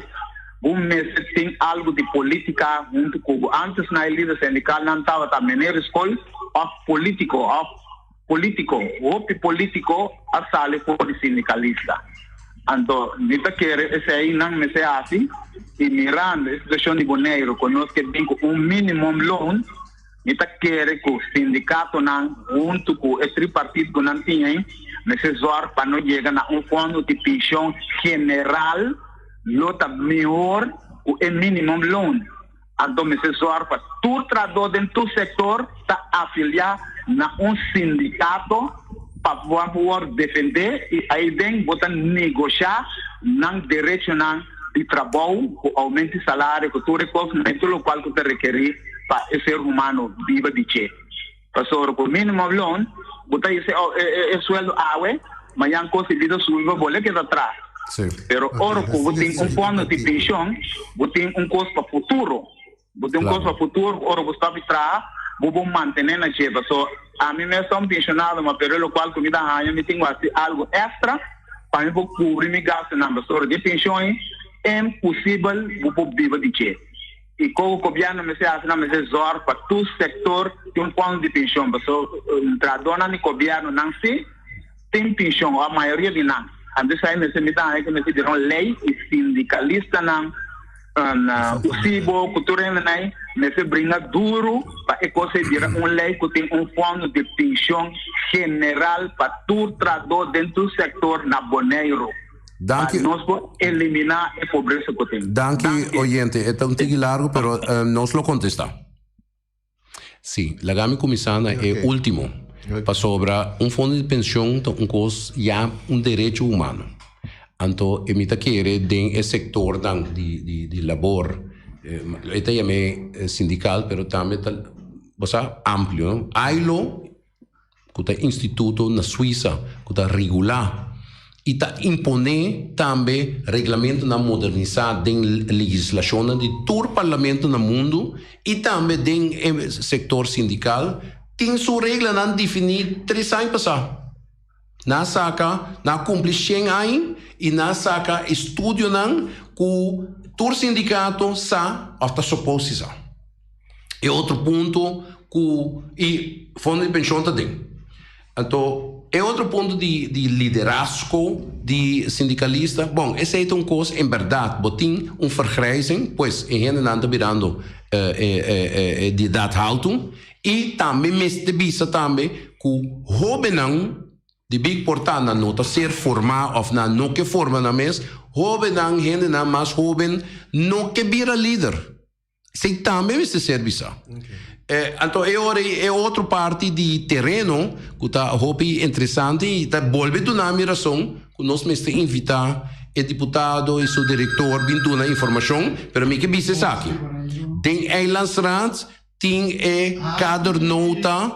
Bo mester tin algu di polítika huntu ku bo. Antes na e lider sindikalnan tabata meneer di skol òf polítiko òf polítiko. Hopi polítiko a sali for di sindikalista. Anto mi ta kere esei nan mester hasi i mirando e situashon di Boneiru ku nos ke bin ku un minimumloon, Mi ta kere ku sindikatonan huntu ku e tripartit ku nan tin ei mester zòrg pa no yega na un fondo di penshon general lo ta mihor ku e minimum loon. Anto mester zòrg pa tur trahadó den tur sektor ta afiliá na un sindikato pa bo por wòrdu defendé i aiden bo ta negoshá nan derechonan di trabou ku oumento di salario ku tur e kosnan i tur lokual ku ta rekerí pa e ser humano biba di dje. Pasobra ku minimum loon bo ta hise oh e sueldo awe, mañan kos di bida subi pa bo le keda tras. Pero ora ku bo tin un fondo di penshon bo tin un kos pa futuro. Bo tin un kos pa futuro ku ora bo stop di traha bo por mantene na dje. Pasobra ami mes ta un penshonado ma pero lokual ku mi ta haña mi tin ku hasi algu extra pa mi por kubri mi gastunan. Pasobra di penshon ei imposibel bo por biba di dje. I kogo gobièrnu mester hasi nan mester zòrg pa tur sektor tin un fondo di penshon paso trahadónan di gobièrnu nan si tin penshon òf mayoria di nan. Anto esei mester mi ta haña ku mester bira un lei i sindikalistanan USIBO ku tur hendenan ei mester bringa duru pa e kos ei bira un lei ku tin un fondo di penshon general pa tur trahadó den tur sektor na Boneiru. Danki. Pa nos por eliminá e pobresa ku tin. Danki oyente. E ta un tiki largu pero nos lo kontestá. Sí, laga mi kuminsá na e último. Pasobra un fondo di penshon ta un kos ya un derecho humano. Anto e mi ta kere den e sektornan di di labor, e ta yam'é sindikal pero tambe ta bo sa amplio no. ILO ku ta instituto na Suisa ku ta regulá i ta imponé tambe reglamentonan modernisá den legislashonnan di tur parlamento na mundu i tambe den e sektor sindikal, tin su reglanan definí tres aña pasá. Nan a saka, nan a kumpli shen aña i nan a saka estudionan ku tur sindikato sa òf ta supos di sa. E otro punto ku i fondo di penshon ta den. Anto e otro punto di di liderazgo di sindikalista, bon esei ta un kos en bèrdat bo tin un vergrijzing, pues e hendenan ta birando di edat haltu i tambe mester bisa tambe ku hóbennan di big por ta nan no ta ser formá òf nan no ke forma nan mes, hóbennan hendenan mas hóben no ke bira lider. Esei tambe mester ser bisa. Anto e ora ei e otro parti di tereno ku ta hopi interesante i ta bolbe duna mi rason ku nos mester invitá e diputado i su direktor bin duna informashon, pero mi ke bisa esaki, den Eilandsraad tin e kadernota,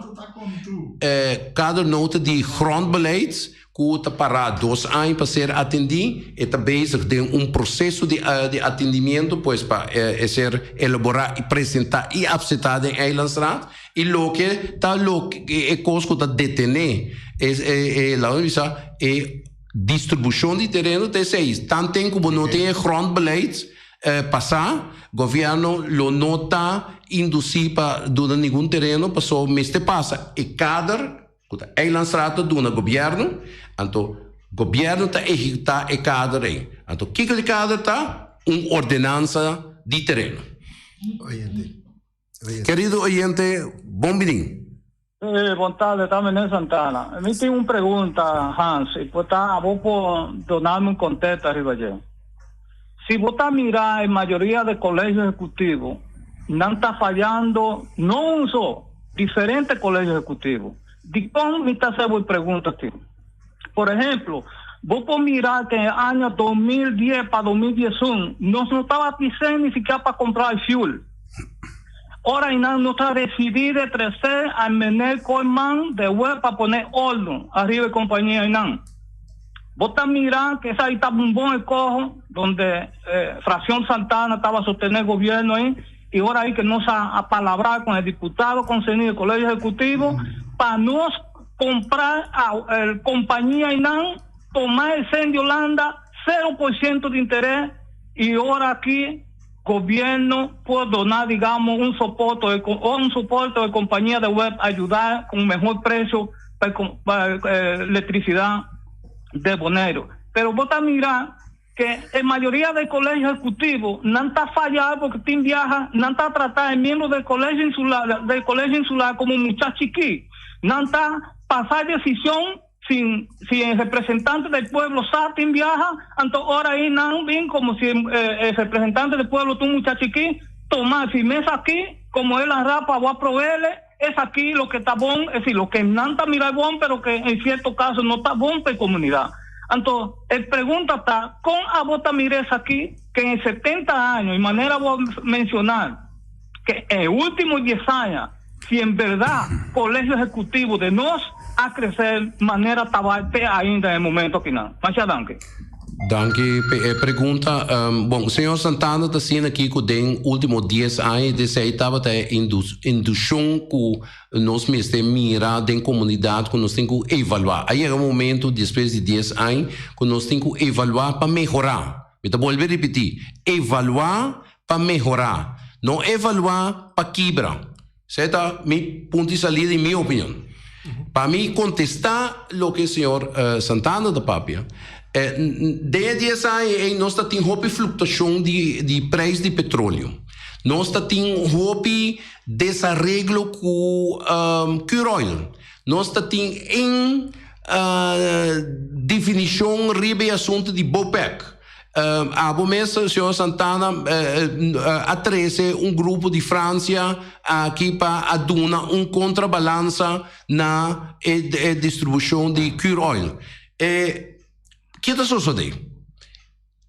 kadernota di grondbeleid ku ta pará dos aña pa ser atendí, e ta bezig den un proseso di di atendimiento, pues pa e ser elaborá i presentá i apseptá den Eilandsraad, i loke ta loke e kos ku ta detené e e laat mi bisa e distribushon di tereno ta esei, tanten ku bo no tin e grondbeleid pasá, gobièrnu lo no ta indusí pa duna ningun tereno pasobra mester pasa e kader. Ku ta Eilandsraad ta duna gobièrnu, anto gobièrnu ta ehekutá e kader ei. Anto kiko di kader ta? Un ordenansa di tereno. Kerido oyente, bon bini. Bon tarde, ta Meneer Santana. Mi tin un pregunta, Hans, y por ta abo por donarme un contesta riba dje. Si bo ta mira e mayoria de colegio ejecutivo, nan ta fayando no un so, diferente colegio ejecutivo. Dicon mi ta hacer bo e pregunta aki? Por ehemplo, bo por mira que en aña 2010 pa 2011 nos no tabatin cen ni sikiera pa compra e fuel. Ora y nan no ta recibí de trece a meneer Koeman de web pa pone orden arriba e compañía y nan. Bo ta mira que esaki ta un bon escojo donde fracción Santana taba sostene gobierno ahí y ora ahí que nos a a palabra con el diputado concernido el colegio ejecutivo pa nos comprar a el compañía y nan toma el cen de Holanda 0% de interés. Y ora aki gobierno por dona digamos un soporte o un soporte de compañía de web ayudar con mejor precio pa pa electricidad de Boneiru. Pero bo ta mira que e mayoria del colegio ejecutivo nan ta falla porque tin biaha nan ta trata e miembro del colegio insular del colegio insular como mucha chiki. Nan ta pasa decision sin si e representante del pueblo sa tin biaha anto ora ayi nan bin como si e representante del pueblo ta un mucha chiki toma si mes aki como el a rapa bo a proveele esaki loke ta bon es decir loke nan ta mira bon pero ke en cierto caso no ta bon pa e comunidad anto e pregunta ta con abo ta mira esaki ke en 70 aña y manera bo a menciona ke e ultimo dies aña Si en berdad Colegio Ejecutivo de nos a crece manera tabal te ainda e momento akinan. Masha danki. Danki p'e e pregunta. Bon, señor Santana ta siña aki ku den ultimo dies aña desei tabata e indushon ku nos mester mira den komunidat ku nos tin ku evaluá. A yega un momento despues di dies aña ku nos tin ku evaluá pa mehorá. Mi ta bolbe ripití, evaluá pa mehorá, no evaluá pa kibra. Esei ta mi punto di salida i mi opinion. Pa mi kontestá loke señor Santana ta papia, den e dies aña ei nos ta tin hopi fluktuashon di preis di petroleo. Nos ta tin hopi desareglo ku Curoil. Nos ta tin in definishon riba e asuntu di BOPEC. Abo mes, señor Santana, a trece un grupo di Francia aki pa a duna un contrabalansa na e distribucion di cure oil. E ke ta sosode?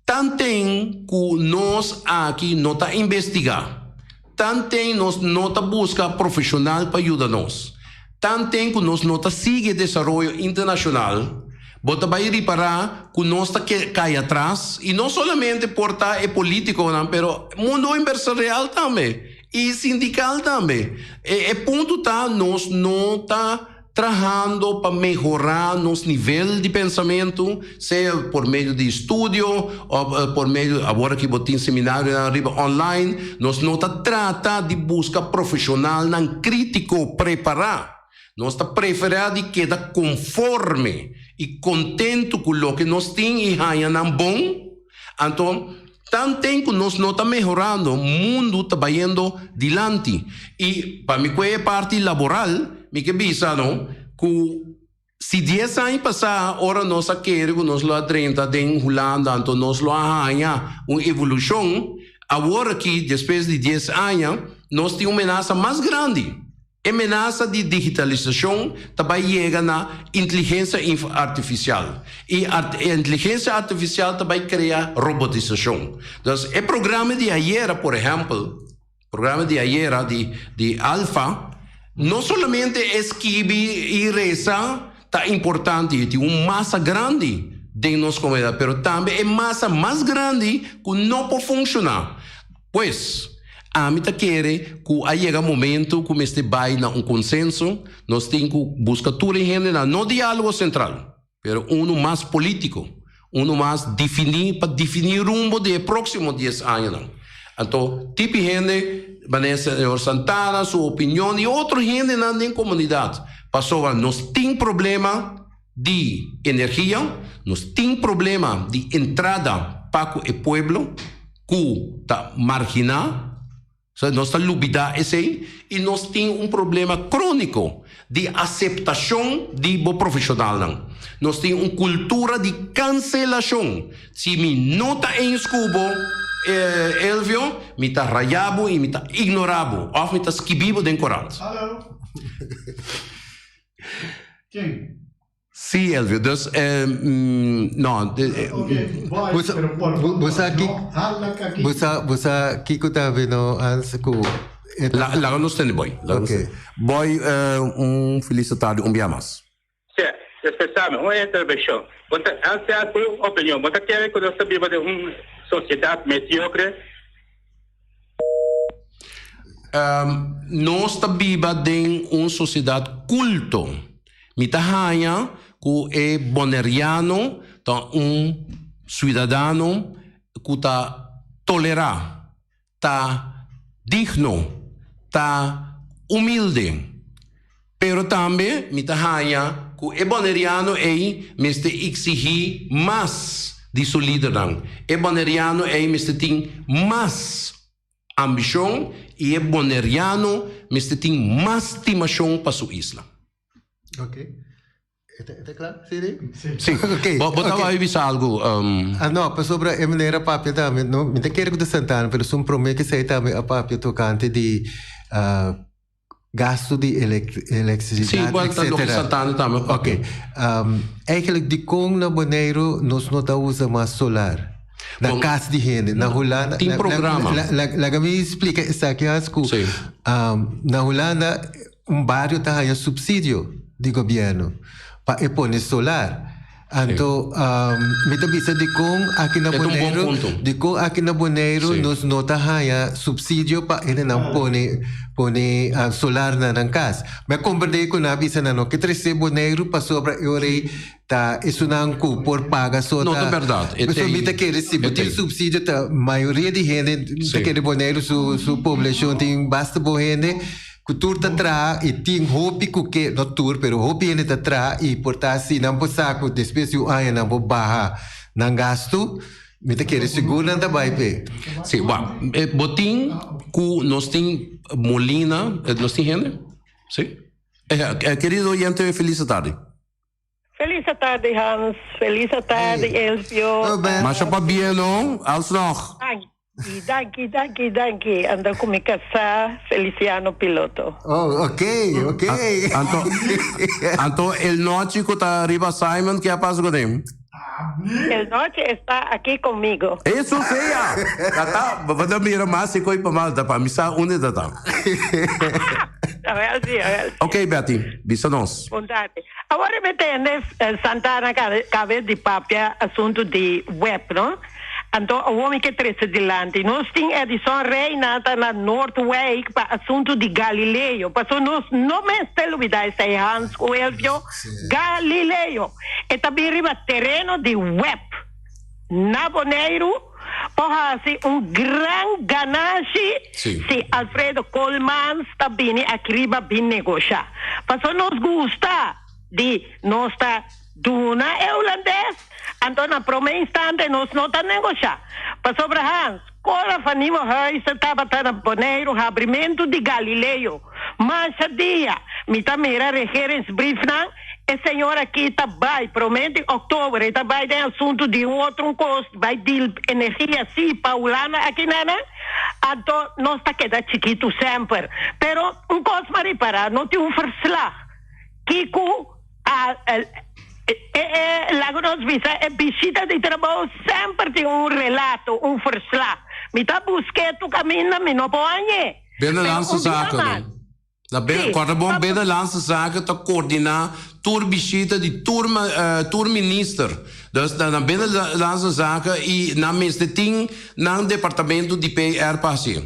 Tanten cu nos aki no ta investiga, tanten nos no ta busca profesional pa yuda nos, Tanten ku nos no ta sigui e desaroyo internashonal, bo ta bai ripará ku nos ta kai atras, i no solamente por ta e polítikonan, pero mundo empresarial tambe i sindikal tambe. E punto ta nos no ta trahando pa mehorá nos nivel di pensamentu, sea por medio di estudio òf por medio, awor aki bo tin seminarionan riba online, nos no ta trata di buska profeshonalnan krítiko prepará. Nos ta preferá di keda konforme i kontentu ku loke nos tin i haña nan bon. Anto, tanten ku nos no ta mehorando, mundu ta bayendo dilanti. I pa mi ku e parti laboral, mi ke bisa no ku Si dies aña pasá ora nos a kere ku nos lo a drenta den Hulanda anto nos lo a haña un evolushon, awor aki despues di dies aña nos tin un menasa mas grandi. E menasa di digitalisashon ta bai yega na inteligensia artifisial i e inteligensia artifisial ta bai krea robotisashon. Dus e programa di ayera por ehèmpel, Programa di ayera di di Alfa, no solamente e skibi i resa ta importante i tin un masa grandi den nos komunidat, pero tambe e masa mas grandi ku no por funshoná. Pues, ami ta kere ku a yega momento ku mester bai na un konsenso, nos tin ku buska tur e hendenan, no diálogo sentral, pero unu mas polítiko, unu mas definí pa definí rumbo di e próksimo dies añanan. Anto, tipi hende, manera señor Santana su opinion i otro hendenan den komunidat, pasobra nos tin problema di energia, nos tin problema di entrada pa ku e pueblo ku ta marginá. So, nos ta lubidá esei i nos tin un problema króniko di aseptashon di bo profeshonalnan. Nos tin un kultura di kanselashon. Si mi no ta eens ku bo, Elvio, mi ta rayá bo i mi ta ignorá bo òf mi ta skibí bo den korant. Hallo. Ken? Sí, Elvio, dus no. Bo sa ki, bo sa, bo sa kiko ta bino Hans ku e ta. Laga nos tende Boy. Ok. Boy, un felis tardi un bia mas. Sí, respetame, un intervenshon. Bo ta, Hans, sea su opinion, bo ta kere ku nos ta biba den un sosiedat mediokre? Nos ta biba den un sosiedat kulto. Mi ta haña ku e boneriano ta un suidadano ku ta. tolerá, ta digno, ta humilde. Pero tambe mi ta haña ku e boneriano ei mester eksigí mas di su lidernan. E boneriano ei mester tin mas ambishon i e boneriano mester tin mas stimashon pa su isla. Ok. E ta kla, Siri? Sí. Ok. Bo, bo taba ok. bisa algu. Ah, no, pasobra e manera papia tambe, no, mi ta kere ku ta Santana, pero esun promé ke esei tambe a papia tokante di gasto di elektrisidat, Sí, igual ta loke etcetera. Santana tambe a papia. Ok. Eigenlijk dikon na Boneiru nos no ta usa mas solar? Na Bon, kas di hende, na Hulanda. tin programa. Laga mi splika esaki Hans ku na Hulanda un bario ta haña supsidio di gobièrnu pa e pone solar. Anto mi ta bisa dikon aki na E ta un bon Boneiru, punto. dikon aki na Boneiru Sí. nos no ta haña supsidio pa hendenan pone pone solar na nan kas. Mi a komprendé ku nan a bisa nan no ke tresé Boneiru pasobra e ora ei ta esunnan ku por paga so No ta ta bèrdat. E Pasobra tei mi ta kere si bo e tin tei. supsidio ta mayoria di hende ta Sí. kere Boneiru su su poblashon tin basta bon hende Ku tur ta traha i tin hopi ku ke, no tur, pero hopi hende ta traha i por ta si nan por sa ku despues di un aña nan por baha nan gastu, mi ta kere sigur nan ta bai p'e. Sí, wak, bo tin ku nos tin Molina, nos tin hende? Sí? Kerido oyente, felis tardi. Felis tardi Hans, felis tardi Elvio. Masha pabia no, alsnog. Danki, danki, danki, danki. Anda ku mi kasá Feliciano Piloto. Oh, ok, ok. Anto, anto el nochi ku ta riba assignment ke a pasa ku den? El nochi está aki conmigo. Eso sea! Ta ta, bo ta mira mas si koi pa mal ta pa mi sa unda ta ta. Awel si, awel si. Ok Betty, bisa nos. Bon tardi. Awor mi tende Santana kabes di papia asuntu di web no. Anto awor mi ke trese dilanti. Nos tin Edison Reina ta na Noordwijk pa asuntu di Galileo. Paso nos no mester lubida esei Hans ku Elvio. Galileo. E ta bin riba tereno di web na Boneiru por hasi un gran ganashi si Alfredo Koolmans ta bini aki riba bin negosha. Paso nos gusta di nos ta duna e hulandes, anto na prome instante nos no ta negosha. Pasobra Hans, Cora van Nieuwenhuizen tabata na Boneiru habrimentu di Galileo. Masha dia mi ta mira regeringsbriefnan, e señor aki ta bai prome di oktober, e ta bai den asuntu di un otro un kos, bai deal energia si pa Hulanda aki nana, anto nos ta keda chikitu semper. Pero un kos mi a ripara, no tin un verslag kiko a e laga nos bisa e bishita di trabou semper tin un relato, un verslag. Mi ta busk'é tur kaminda mi no por hañ'é. Binnenlandse Pero un dia Zaken. mas. Na ben, Sí, korda bon, pa- Binnenlandse Zaken ta koordiná tur bishita di tur, eh, tur minister. Dus na, na Binnenlandse Zaken i nan mester tin nan departamento di PR pa hasié.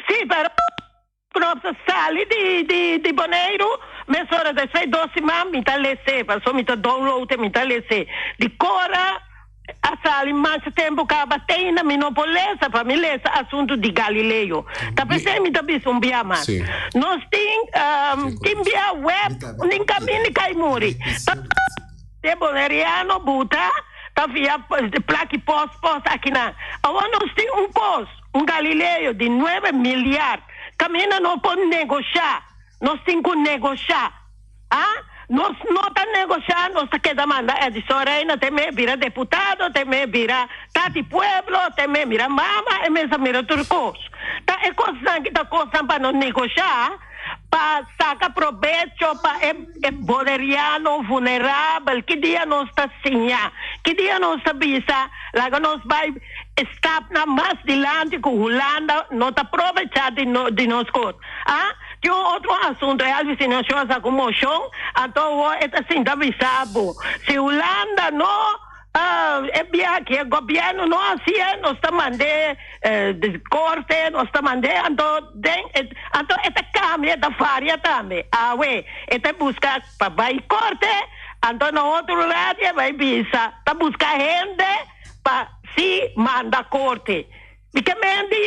Sí, pero Knops a sali di, di, di Boneiru, mesora despues dos siman mi ta les'é, pasobra mi ta download e mi ta les'é. Di kora a sali masha tempu kaba te ainda mi no por lesa, pa mi lesa asuntu di Galileo. Ta p'esei mi ta bisa un bia mas. Sí. Nos tin, tin bia web, nin kaminda kai muri. Ta e boneriano buta ta via plaki pos pos akinan. Awor nos tin un kos. Un Galileo di nuebe miliard caminda no por negosha, nos tin cu negosha. Ah? Nos no ta negosha, nos ta keda manda Edison Reina te me bira deputado, te me bira tati pueblo, te me mira mama, e mesa mira tur cos. Ta e cosnan ki ta cosnan pa nos negosha, pa saca probecho pa e e boneriano vulnerabel. Ki dia nos ta siña? Ki dia nos ta bisa laga nos bay E stapnan mas dilanti ku Hulanda no ta probechá di di nos kos. A Tin un otro asuntu, e Alvis Ignacio a saka un moshon, anto awor e ta sinta bisa bo, si Hulanda no e biaha aki e gobièrnu no hasié, nos ta mand'é korte, nos ta mand'é, anto den anto e ta kambia, e ta varia tambe. Awe e ta buska pa bai korte, anto na otro lado e bai bisa ta buska hende. Pa si manda korte. Mi ke mendi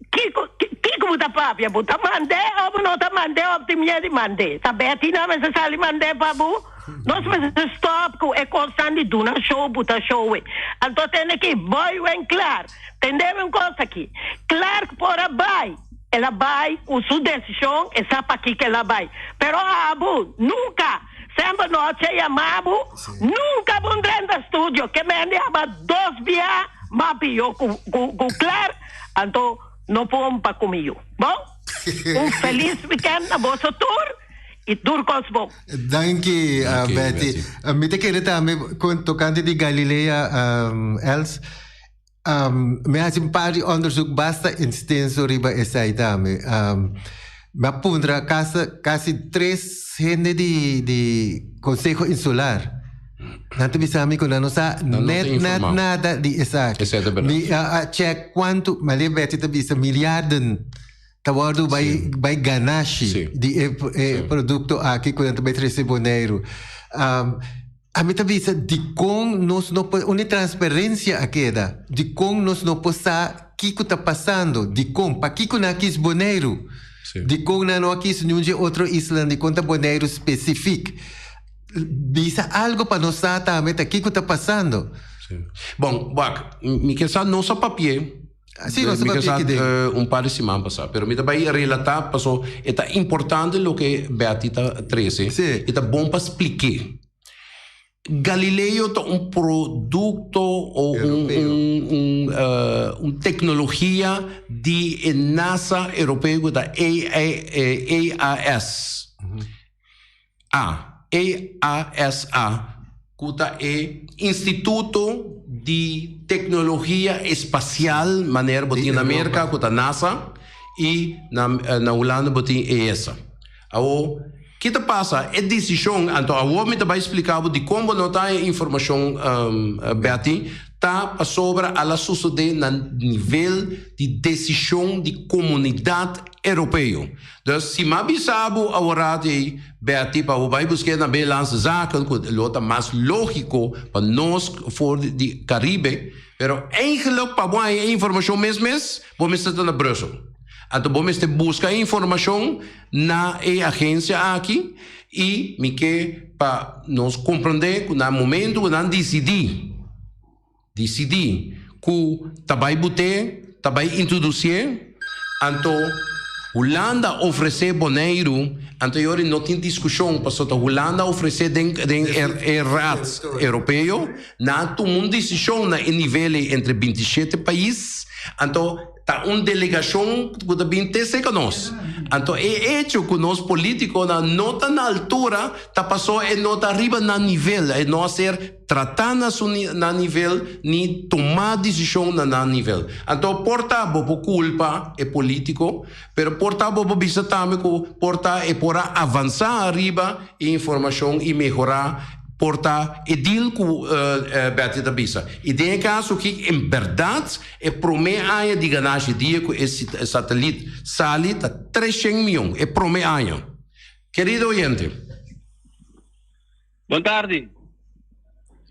kiko kiko bo ta papia bo ta mand'é o bo no ta mand'é of tin miedu di mand'é ta Betty nan mester sali mand'é pa bo nos mester stop ku e kosnan di duna show buta show e anto tende ki boywen Clark tendemi un kos aki Clark por a bai el a bai ku su desishon e sa pakiko el a bai pero abo nunka semper nochi a yama bo nunka bo drenta studio ke mendi aba dos bia Ma pio cu cu Claire, anto no pompa cu mi yu. Bon? Un feliz weekend na boso tur y tur cos bon. Danki, Betty. Mi ta kere tambe con tocante di Galilea, Els. Mi a haci un par di onderzoek basta extenso riba esai tambe. Mi a puntra casi tres hende di di Conseho Insular. Nan ta bisa mi ku nan no sa net net nada di esaki. Mi a check kuantu, Maria Betty ta bisa miliarden ta wòrdu bai bai ganashi di e e produkto aki ku nan ta bai trese Boneiru. Ami ta bisa dikon nos no por, unda e transparensia a keda? Dikon nos no por sa kiko ta pasando? Dikon? Pakiko nan a kis Boneiru? Dikon nan no a kis niun dje otro islanan? Dikon ta Boneiru spesifik? Bisa algo pa nos sa tambe ta kiko ta pasando. Sí. Bon, wak, mi ke sa nos a papié. Sí, nos a papié ki den. Un par di siman pasá. Pero mi ta bai relatá paso e ta importante loke Betty ta trese. Sí. E ta bon pa spliké. Galileo ta un produkto o un un un un teknologia di e NASA europeo ku ta EAS. A, EASA, ku ta e Instituto di Teknologia Espasial manera bo tin na Merka ku ta NASA i na na Hulanda bo tin ESA. Awor, ki ta pasa? E desishon, anto awor mi ta bai splika bo dikon bo no ta haña informashon Betty, ta pasobra a la sosodé na nivel di desishon di komunidat Europeo. Dus si m'a bisa bo aworat ei, Betty, pa bo bai busk'é na Binnenlandse Zaken, ku lo ta mas lógiko pa nos for di Karibe, pero eigenlijk pa bo haña e informashon mes mes, bo mester ta na Brussel. Anto bo mester buska e informashon na e agensia aki i mi ke pa nos komprondé ku na momento ku nan disidí, Disidí ku ta bai but'é, ta bai introdusié, anto Hulanda ofresé Boneiru, anto e ora no tin diskushon pasobra ta Hulanda a ofresé den den e Raad Europeo, nan a tuma un desishon na e nivel ei entre bintishete pais, anto Ta un delegashon ku ta bin te serka nos. Anto e echo ku nos politikonan no ta na altura ta paso e no ta riba nan nivel, e no a ser tratá na su nan nivel ni tuma desishon na nan nivel. Anto por ta bo por kulpa e politiko, pero por ta bo por bisa tambe ku por ta e por a avansá ariba e informashon i mehorá por ta e deal ku Betty ta bisa. I den e kaso aki en bèrdat E promé aña di ganashi dia ku e satelit sali ta 300 mion, e promé aña. Kerido oyente. Bon tardi.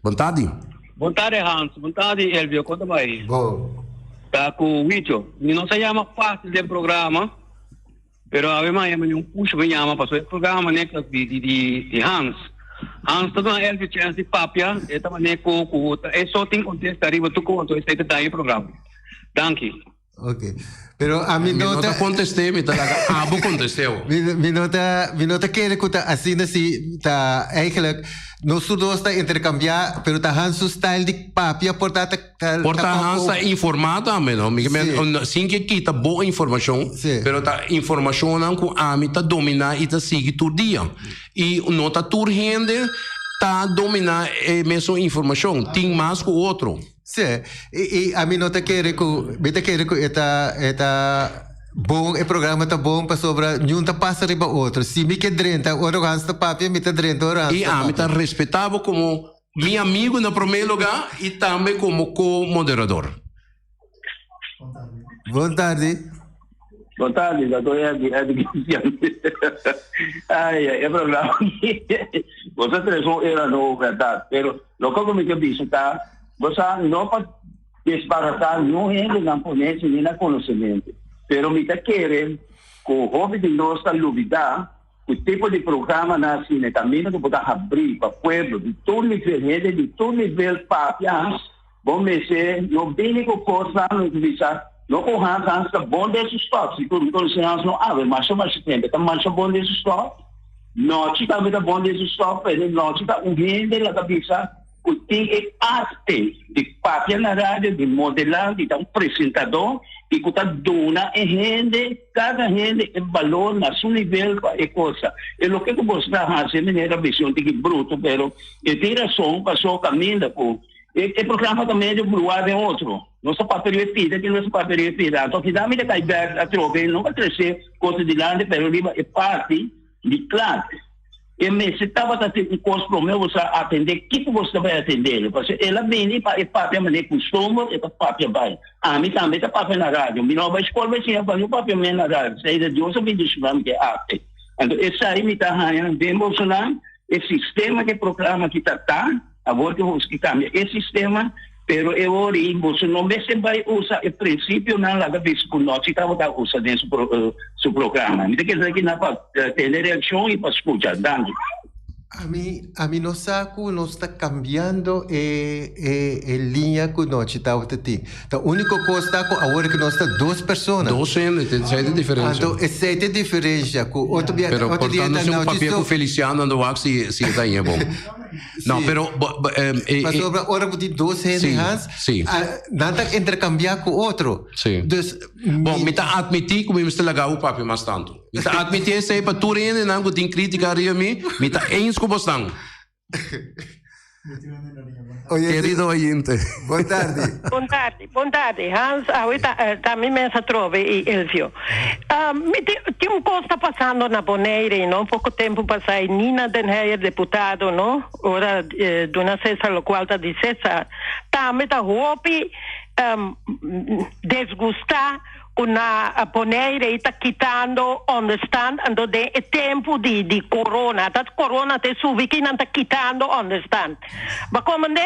Bon tardi. Bon tardi Hans, bon tardi Elvio, kon ta bai? Bon. Ta ku Wicho. Mi no sa yama fácil den programa, pero awe maña mi un push mi yama pasobra e programa ne di di di di Hans. Hans ta duna Elvio chance di papia, e ta mane ku ku ta e so tin contesta riba tur cosa, esei ta daña e programa. Danki. Ok. Pero a mi Mi no no ta ta contesté, mi ta laga abo contesté awo. Mi, mi no ta, mi no ta kere ku ta asina si ta eigenlijk nos tur dos ta intercambia, pero ta Hans su style di papia por ta ta ta Por ta ta Hans ta informá tambe, no? Mi ke men, Sí. sin ke kita bo informashon, Sí. pero ta informashonnan ku ami ta dominá i ta sigui tur dia. I no ta tur hende ta dominá e mesun informashon, tin mas ku otro. Sí, i, i ami no ta kere ku, mi ta kere ku e ta, e ta bon, e programa ta bon pasobra niun ta pasa riba otro. Si mi ke drenta ora ku Hans ta papia, mi ta drenta ora Hans I ta ami ta papia. respetá bo komo mi amigu na promé lugá i tambe komo ko-moderador. Bon tardi. Bon tardi, doctor Eddie, Eddie Cristian. Ai, ai, e programa aki, boso tres un era nobo, verdad. Pero loke ku mi ke bisa ta, bo sa no pa. Desbaratá no hendenan ponensia ni na konosementu, pero mi ta kere ku hopi di nos ta lubidá ku tipo di programanan asina e kaminda ku bo ta habrí pa pueblo di tur nivel, hende di tur nivel papia, bo mester no bini ku kosnan lo ku bisa no ku Hans, Hans ta bon den su stòf, si tur mi konosé Hans no awe masha masha tempu e ta masha bon den su stòf, Nochi tambe ta bon den su stòf, pero Nochi ta un hende la ta bisa. Ku tin e arte di papia na radio, di modelá, di ta un presentadó i ku ta duna e hende, kada hende e balor na su nivel pa e cosa. E loke ku bo sta hasi e manera bisi un tiki bruto pero e tin rason paso kaminda ku e e programa ta medio bruá den otro. Nos ta papia riba e pida, ki nos ta papia riba e pida. Anto kida mi ta kai bèk atrobe, no pa trese kos dilanti pero riba e parti di kla. E mester tabata tin un kos promé bo sa atendé kiko bo sta bai atendé. Pasobra el a bini pa e papia manera kustumber, e ta papia bai. Ami tambe ta papia na radio. Mi no a bai skol bai siña pa no papia men na radio. Esei ta Dios a bendishoná mi ku e arte. Anto esei mi ta haña den bosonan e sistema ku e programa aki ta ta. Awor ku boso ke kambia e sistema, pero e ora ei boso no mester bai usa e prinsipionan laga bisa ku Notchi tabata usa den su su programa. Mi ta keda aki na pa tene reakshon i pa skucha. Danki. Ami ami no sa ku nos ta kambiando e e e liña ku Notchi tabata tin. Ta úniko kos ta ku awor ku nos ta dos persona. Dos hende, esei ta e diferensha. Anto esei ta e diferensha ku otro bia Pero otro por dia tanto ta si un Notchi papia so. ku Feliciano ando wak si si e ta haña bon. No, pero bo bo e e. Pasobra ora ku tin dos hende Sí, Hans, sí. nan ta interkambiá ku otro. Sí. Dus Bon, mi ta atmití ku mi mester laga bo papia mas tantu. Mi ta atmití esei pa tur hendenan ku tin krítika riba mi, mi ta eens ku bosnan. Kerido oyente. Bon tardi. Bon tardi, bon tardi. Hans, awe ta, ta mi mes atrobe i Elvio. Mi tin, tin un kos ta pasando na Bonaire, no? Poko tempu pasá e Nina den Heyer, deputado, no? Ora duna Cesar lokual ta di Cesar, tambe ta hopi desgustá Ku na Bonaire i ta kitando onderstand anto den e tempu di di corona ta corona ta e subi ki nan ta kitando onderstand ba komende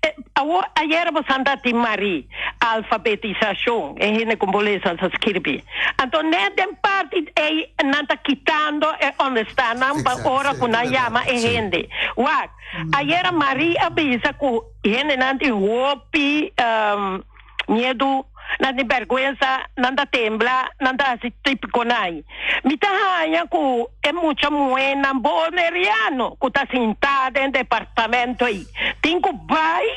e awor ayera bo santa tin mari alfabetisashon e hende ku bo lesa sa skirbi anto net den parti ei nan ta kitando e onderstand nan pa ora ku nan yama e hende wak ayera mari a bisa ku hendenan tin hopi Miedu, nan tin bèrgwensa, nan ta tembla, nan ta hasi típikonan. Mi ta haña ku e mucha muhénan boneriano ku ta sintá den departamento ei tin ku bai,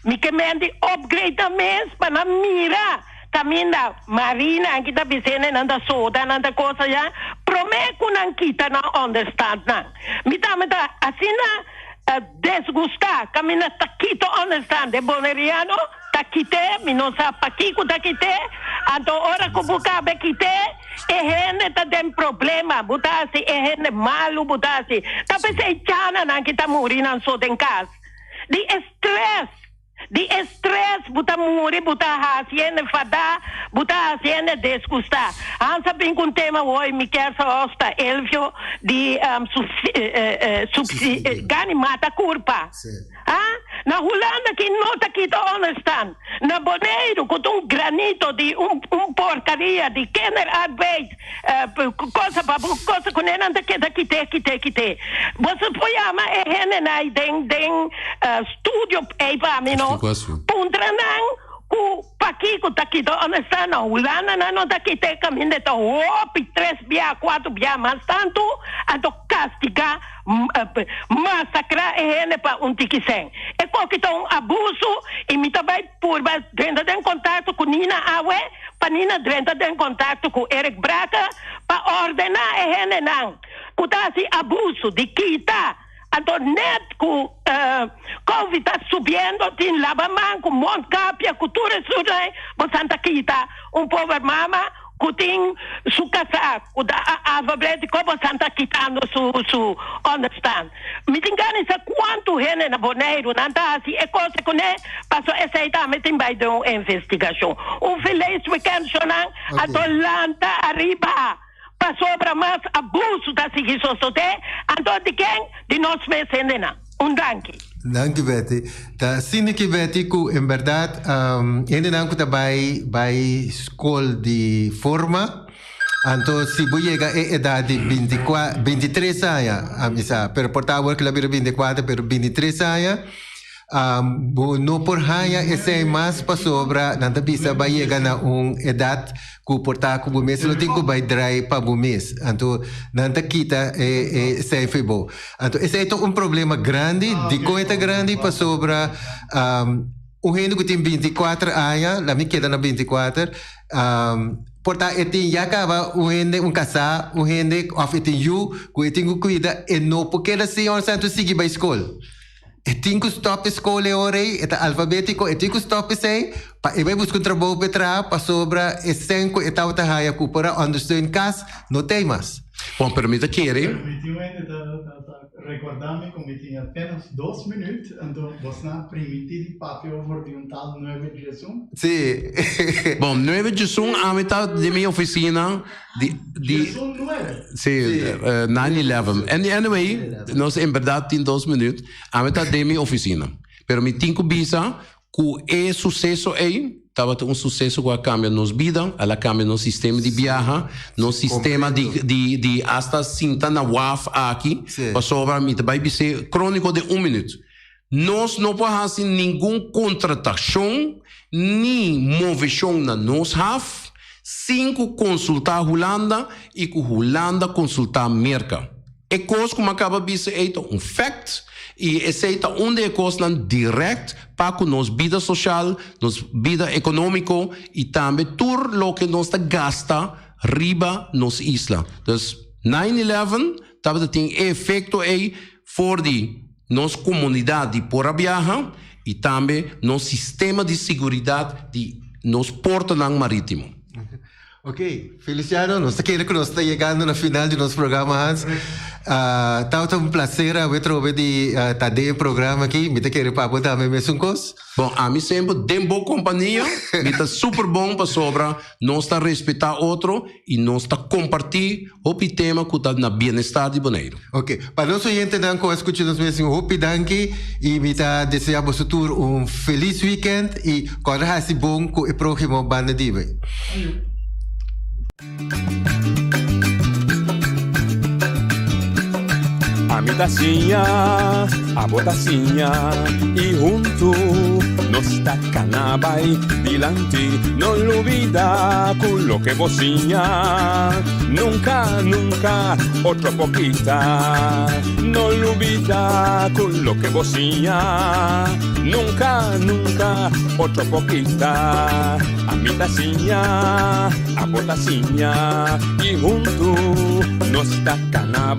mi ke menti upgrade nan mes pa nan mira kaminda Marina anki ta bis'é nan ta soda, nan ta kos allá, promé ku nan kita nan ònderstandnan. Mi tambe ta asina desgustá kaminda ta kita ònderstand e boneriano. Ta kite, mi no sa pakiko ta kite, anto ora ku bo kabe kite, e hende ta den problema, bo ta hasi e hende malu, bo ta hasi, ta p'esei chananan ki ta muri nan so den kas, di e stress, di e stress bo ta muri, bo ta hasi hende fadá, bo ta hasi hende desgustá. Hans a bin ku un tema hoy, mi kier sa of ta Elvio di subsi, gani mata kurpa. Ah, na Hulanda ki no ta kita onderstand. Na Boneiru ku ta un granito di un un porcaria di kinderarbeid, cosa pa bo cosa ku nenan ta keda kite kite kite. Boso por yama e hendenan den den studio ei pa mi no. Puntra nan ku Pakiko ta kita onderstand? Na Hulanda nan no ta kita e kaminda e ta hopi tres bia kuater bia mas tantu anto kastiga masakra e hende pa un tiki sen. E koki ta un abuso i mi ta bai purba drenta den kontakto ku Nina awe pa Nina drenta den kontakto ku Eric Brakke pa ordena e hendenan ku ta hasi abuso di kita Anto net ku Covid ta subiendo tin laba man ku mondkapje ku tur esun bo san ta kita un pober mama ku tin su kasá ku ta alfabetico bo san ta kitando su su onderstand. Mi tin gana di sa kuantu hende na Boneiru nan ta hasi e kos kuné paso esei tambe tin bai den un investigashon. Un feliz weekend shownan anto lanta ariba. Pasobra mas abuso ta sigui sosodé, anto di ken? Di nos mes hendenan. Un danki. Danki Betty. Ta asina ki Betty ku en bèrdat hendenan ku ta bai bai skol di forma anto si bo yega e edat di bintikua bintitres aña a mi sa pero por ta awor ku lo a bira bintikuater pero bintitres aña bo no por haña esei mas pasobra nan ta bisa bo a yega na un edat Ku por ta ku bo mes lo tin ku bai drai pa bo mes. Anto nan ta kita e e esei fo'i bo. Anto esei ta un problema grandi. Dikon e ta grandi? Pasobra un hende ku tin 24 aña, laat mi keda na 24, por ta e tin ya kaba un hende, un kasá, un hende òf e tin yu ku e tin ku kuida, e no por keda sin òf anto sigui bai skol. E tin ku stòp e skol e ora ei, e ta alfabétiko, e tin ku stòp esei pa e bai buska un trabou pa e traha pasobra e sèn ku e tabata haña ku por a òndersteun kas no t'ei mas. Bon, pero mi ta kere. Pero mi tin un hende ta rekordá mi ku mi tin apenas dos minüt, anto bosnan a primintí di papia over di un tal nuebe djesun. Sí. Bon, nuebe djesun ami ta den mi ofisina. Di, di, sí, 9-11. Anyway, nos en berdad tin dos minuut. Ami ta den mi oficina. Pero mi tin cu bisa cu e suceso ey tabata un suceso cu a cambia nos bida, al a cambia nos sistema di biaha, nos sistema di, di, di hasta sinta na waf aki, pasobra mi ta bay bis'é cronico den un minuut. Nos no por haci ningun contratacion ni movecion na nos haf sin cu consulta Hulanda y cu Hulanda consulta Merca. E cos cu mi a caba bisa ey ta un fact y esey ta un di e cosnan direct pa cu nos bida social, nos bida economico y tambe tur loke nos ta gasta riba nos isla. Dus nine eleven tabata tin e efecto ey for di nos komunidat di por a biaha i tambe nos sistema di siguridat di nos portonan marítimo. Ok, Feliciano, nos ta kere ku nos ta yegando na final di nos programa, Hans. Tabata un placer awe trobe di ta den e programa aki. Mi ta kere pa bo tambe mesun kos. Bon, ami semper den bo kompania mi ta super bon pasobra nos ta respetá otro i nos ta kompartí hopi tema ku ta na bienestar di Boneiru. Ok, pa nos oyentenan ku a skucha nos mes hopi danki i mi ta deseá boso tur un felis weekend i kòrda hasi bon ku e próhimo banda di bo. Ami ta siña, abo ta siña y huntu nos ta cana bay dilanti. No lubida cu loke bo siña nunca, nunca otro por kita. No lubida cu loke bo siña nunca, nunca otro por kita. Ami ta siña, abo ta siña y huntu nos ta cana.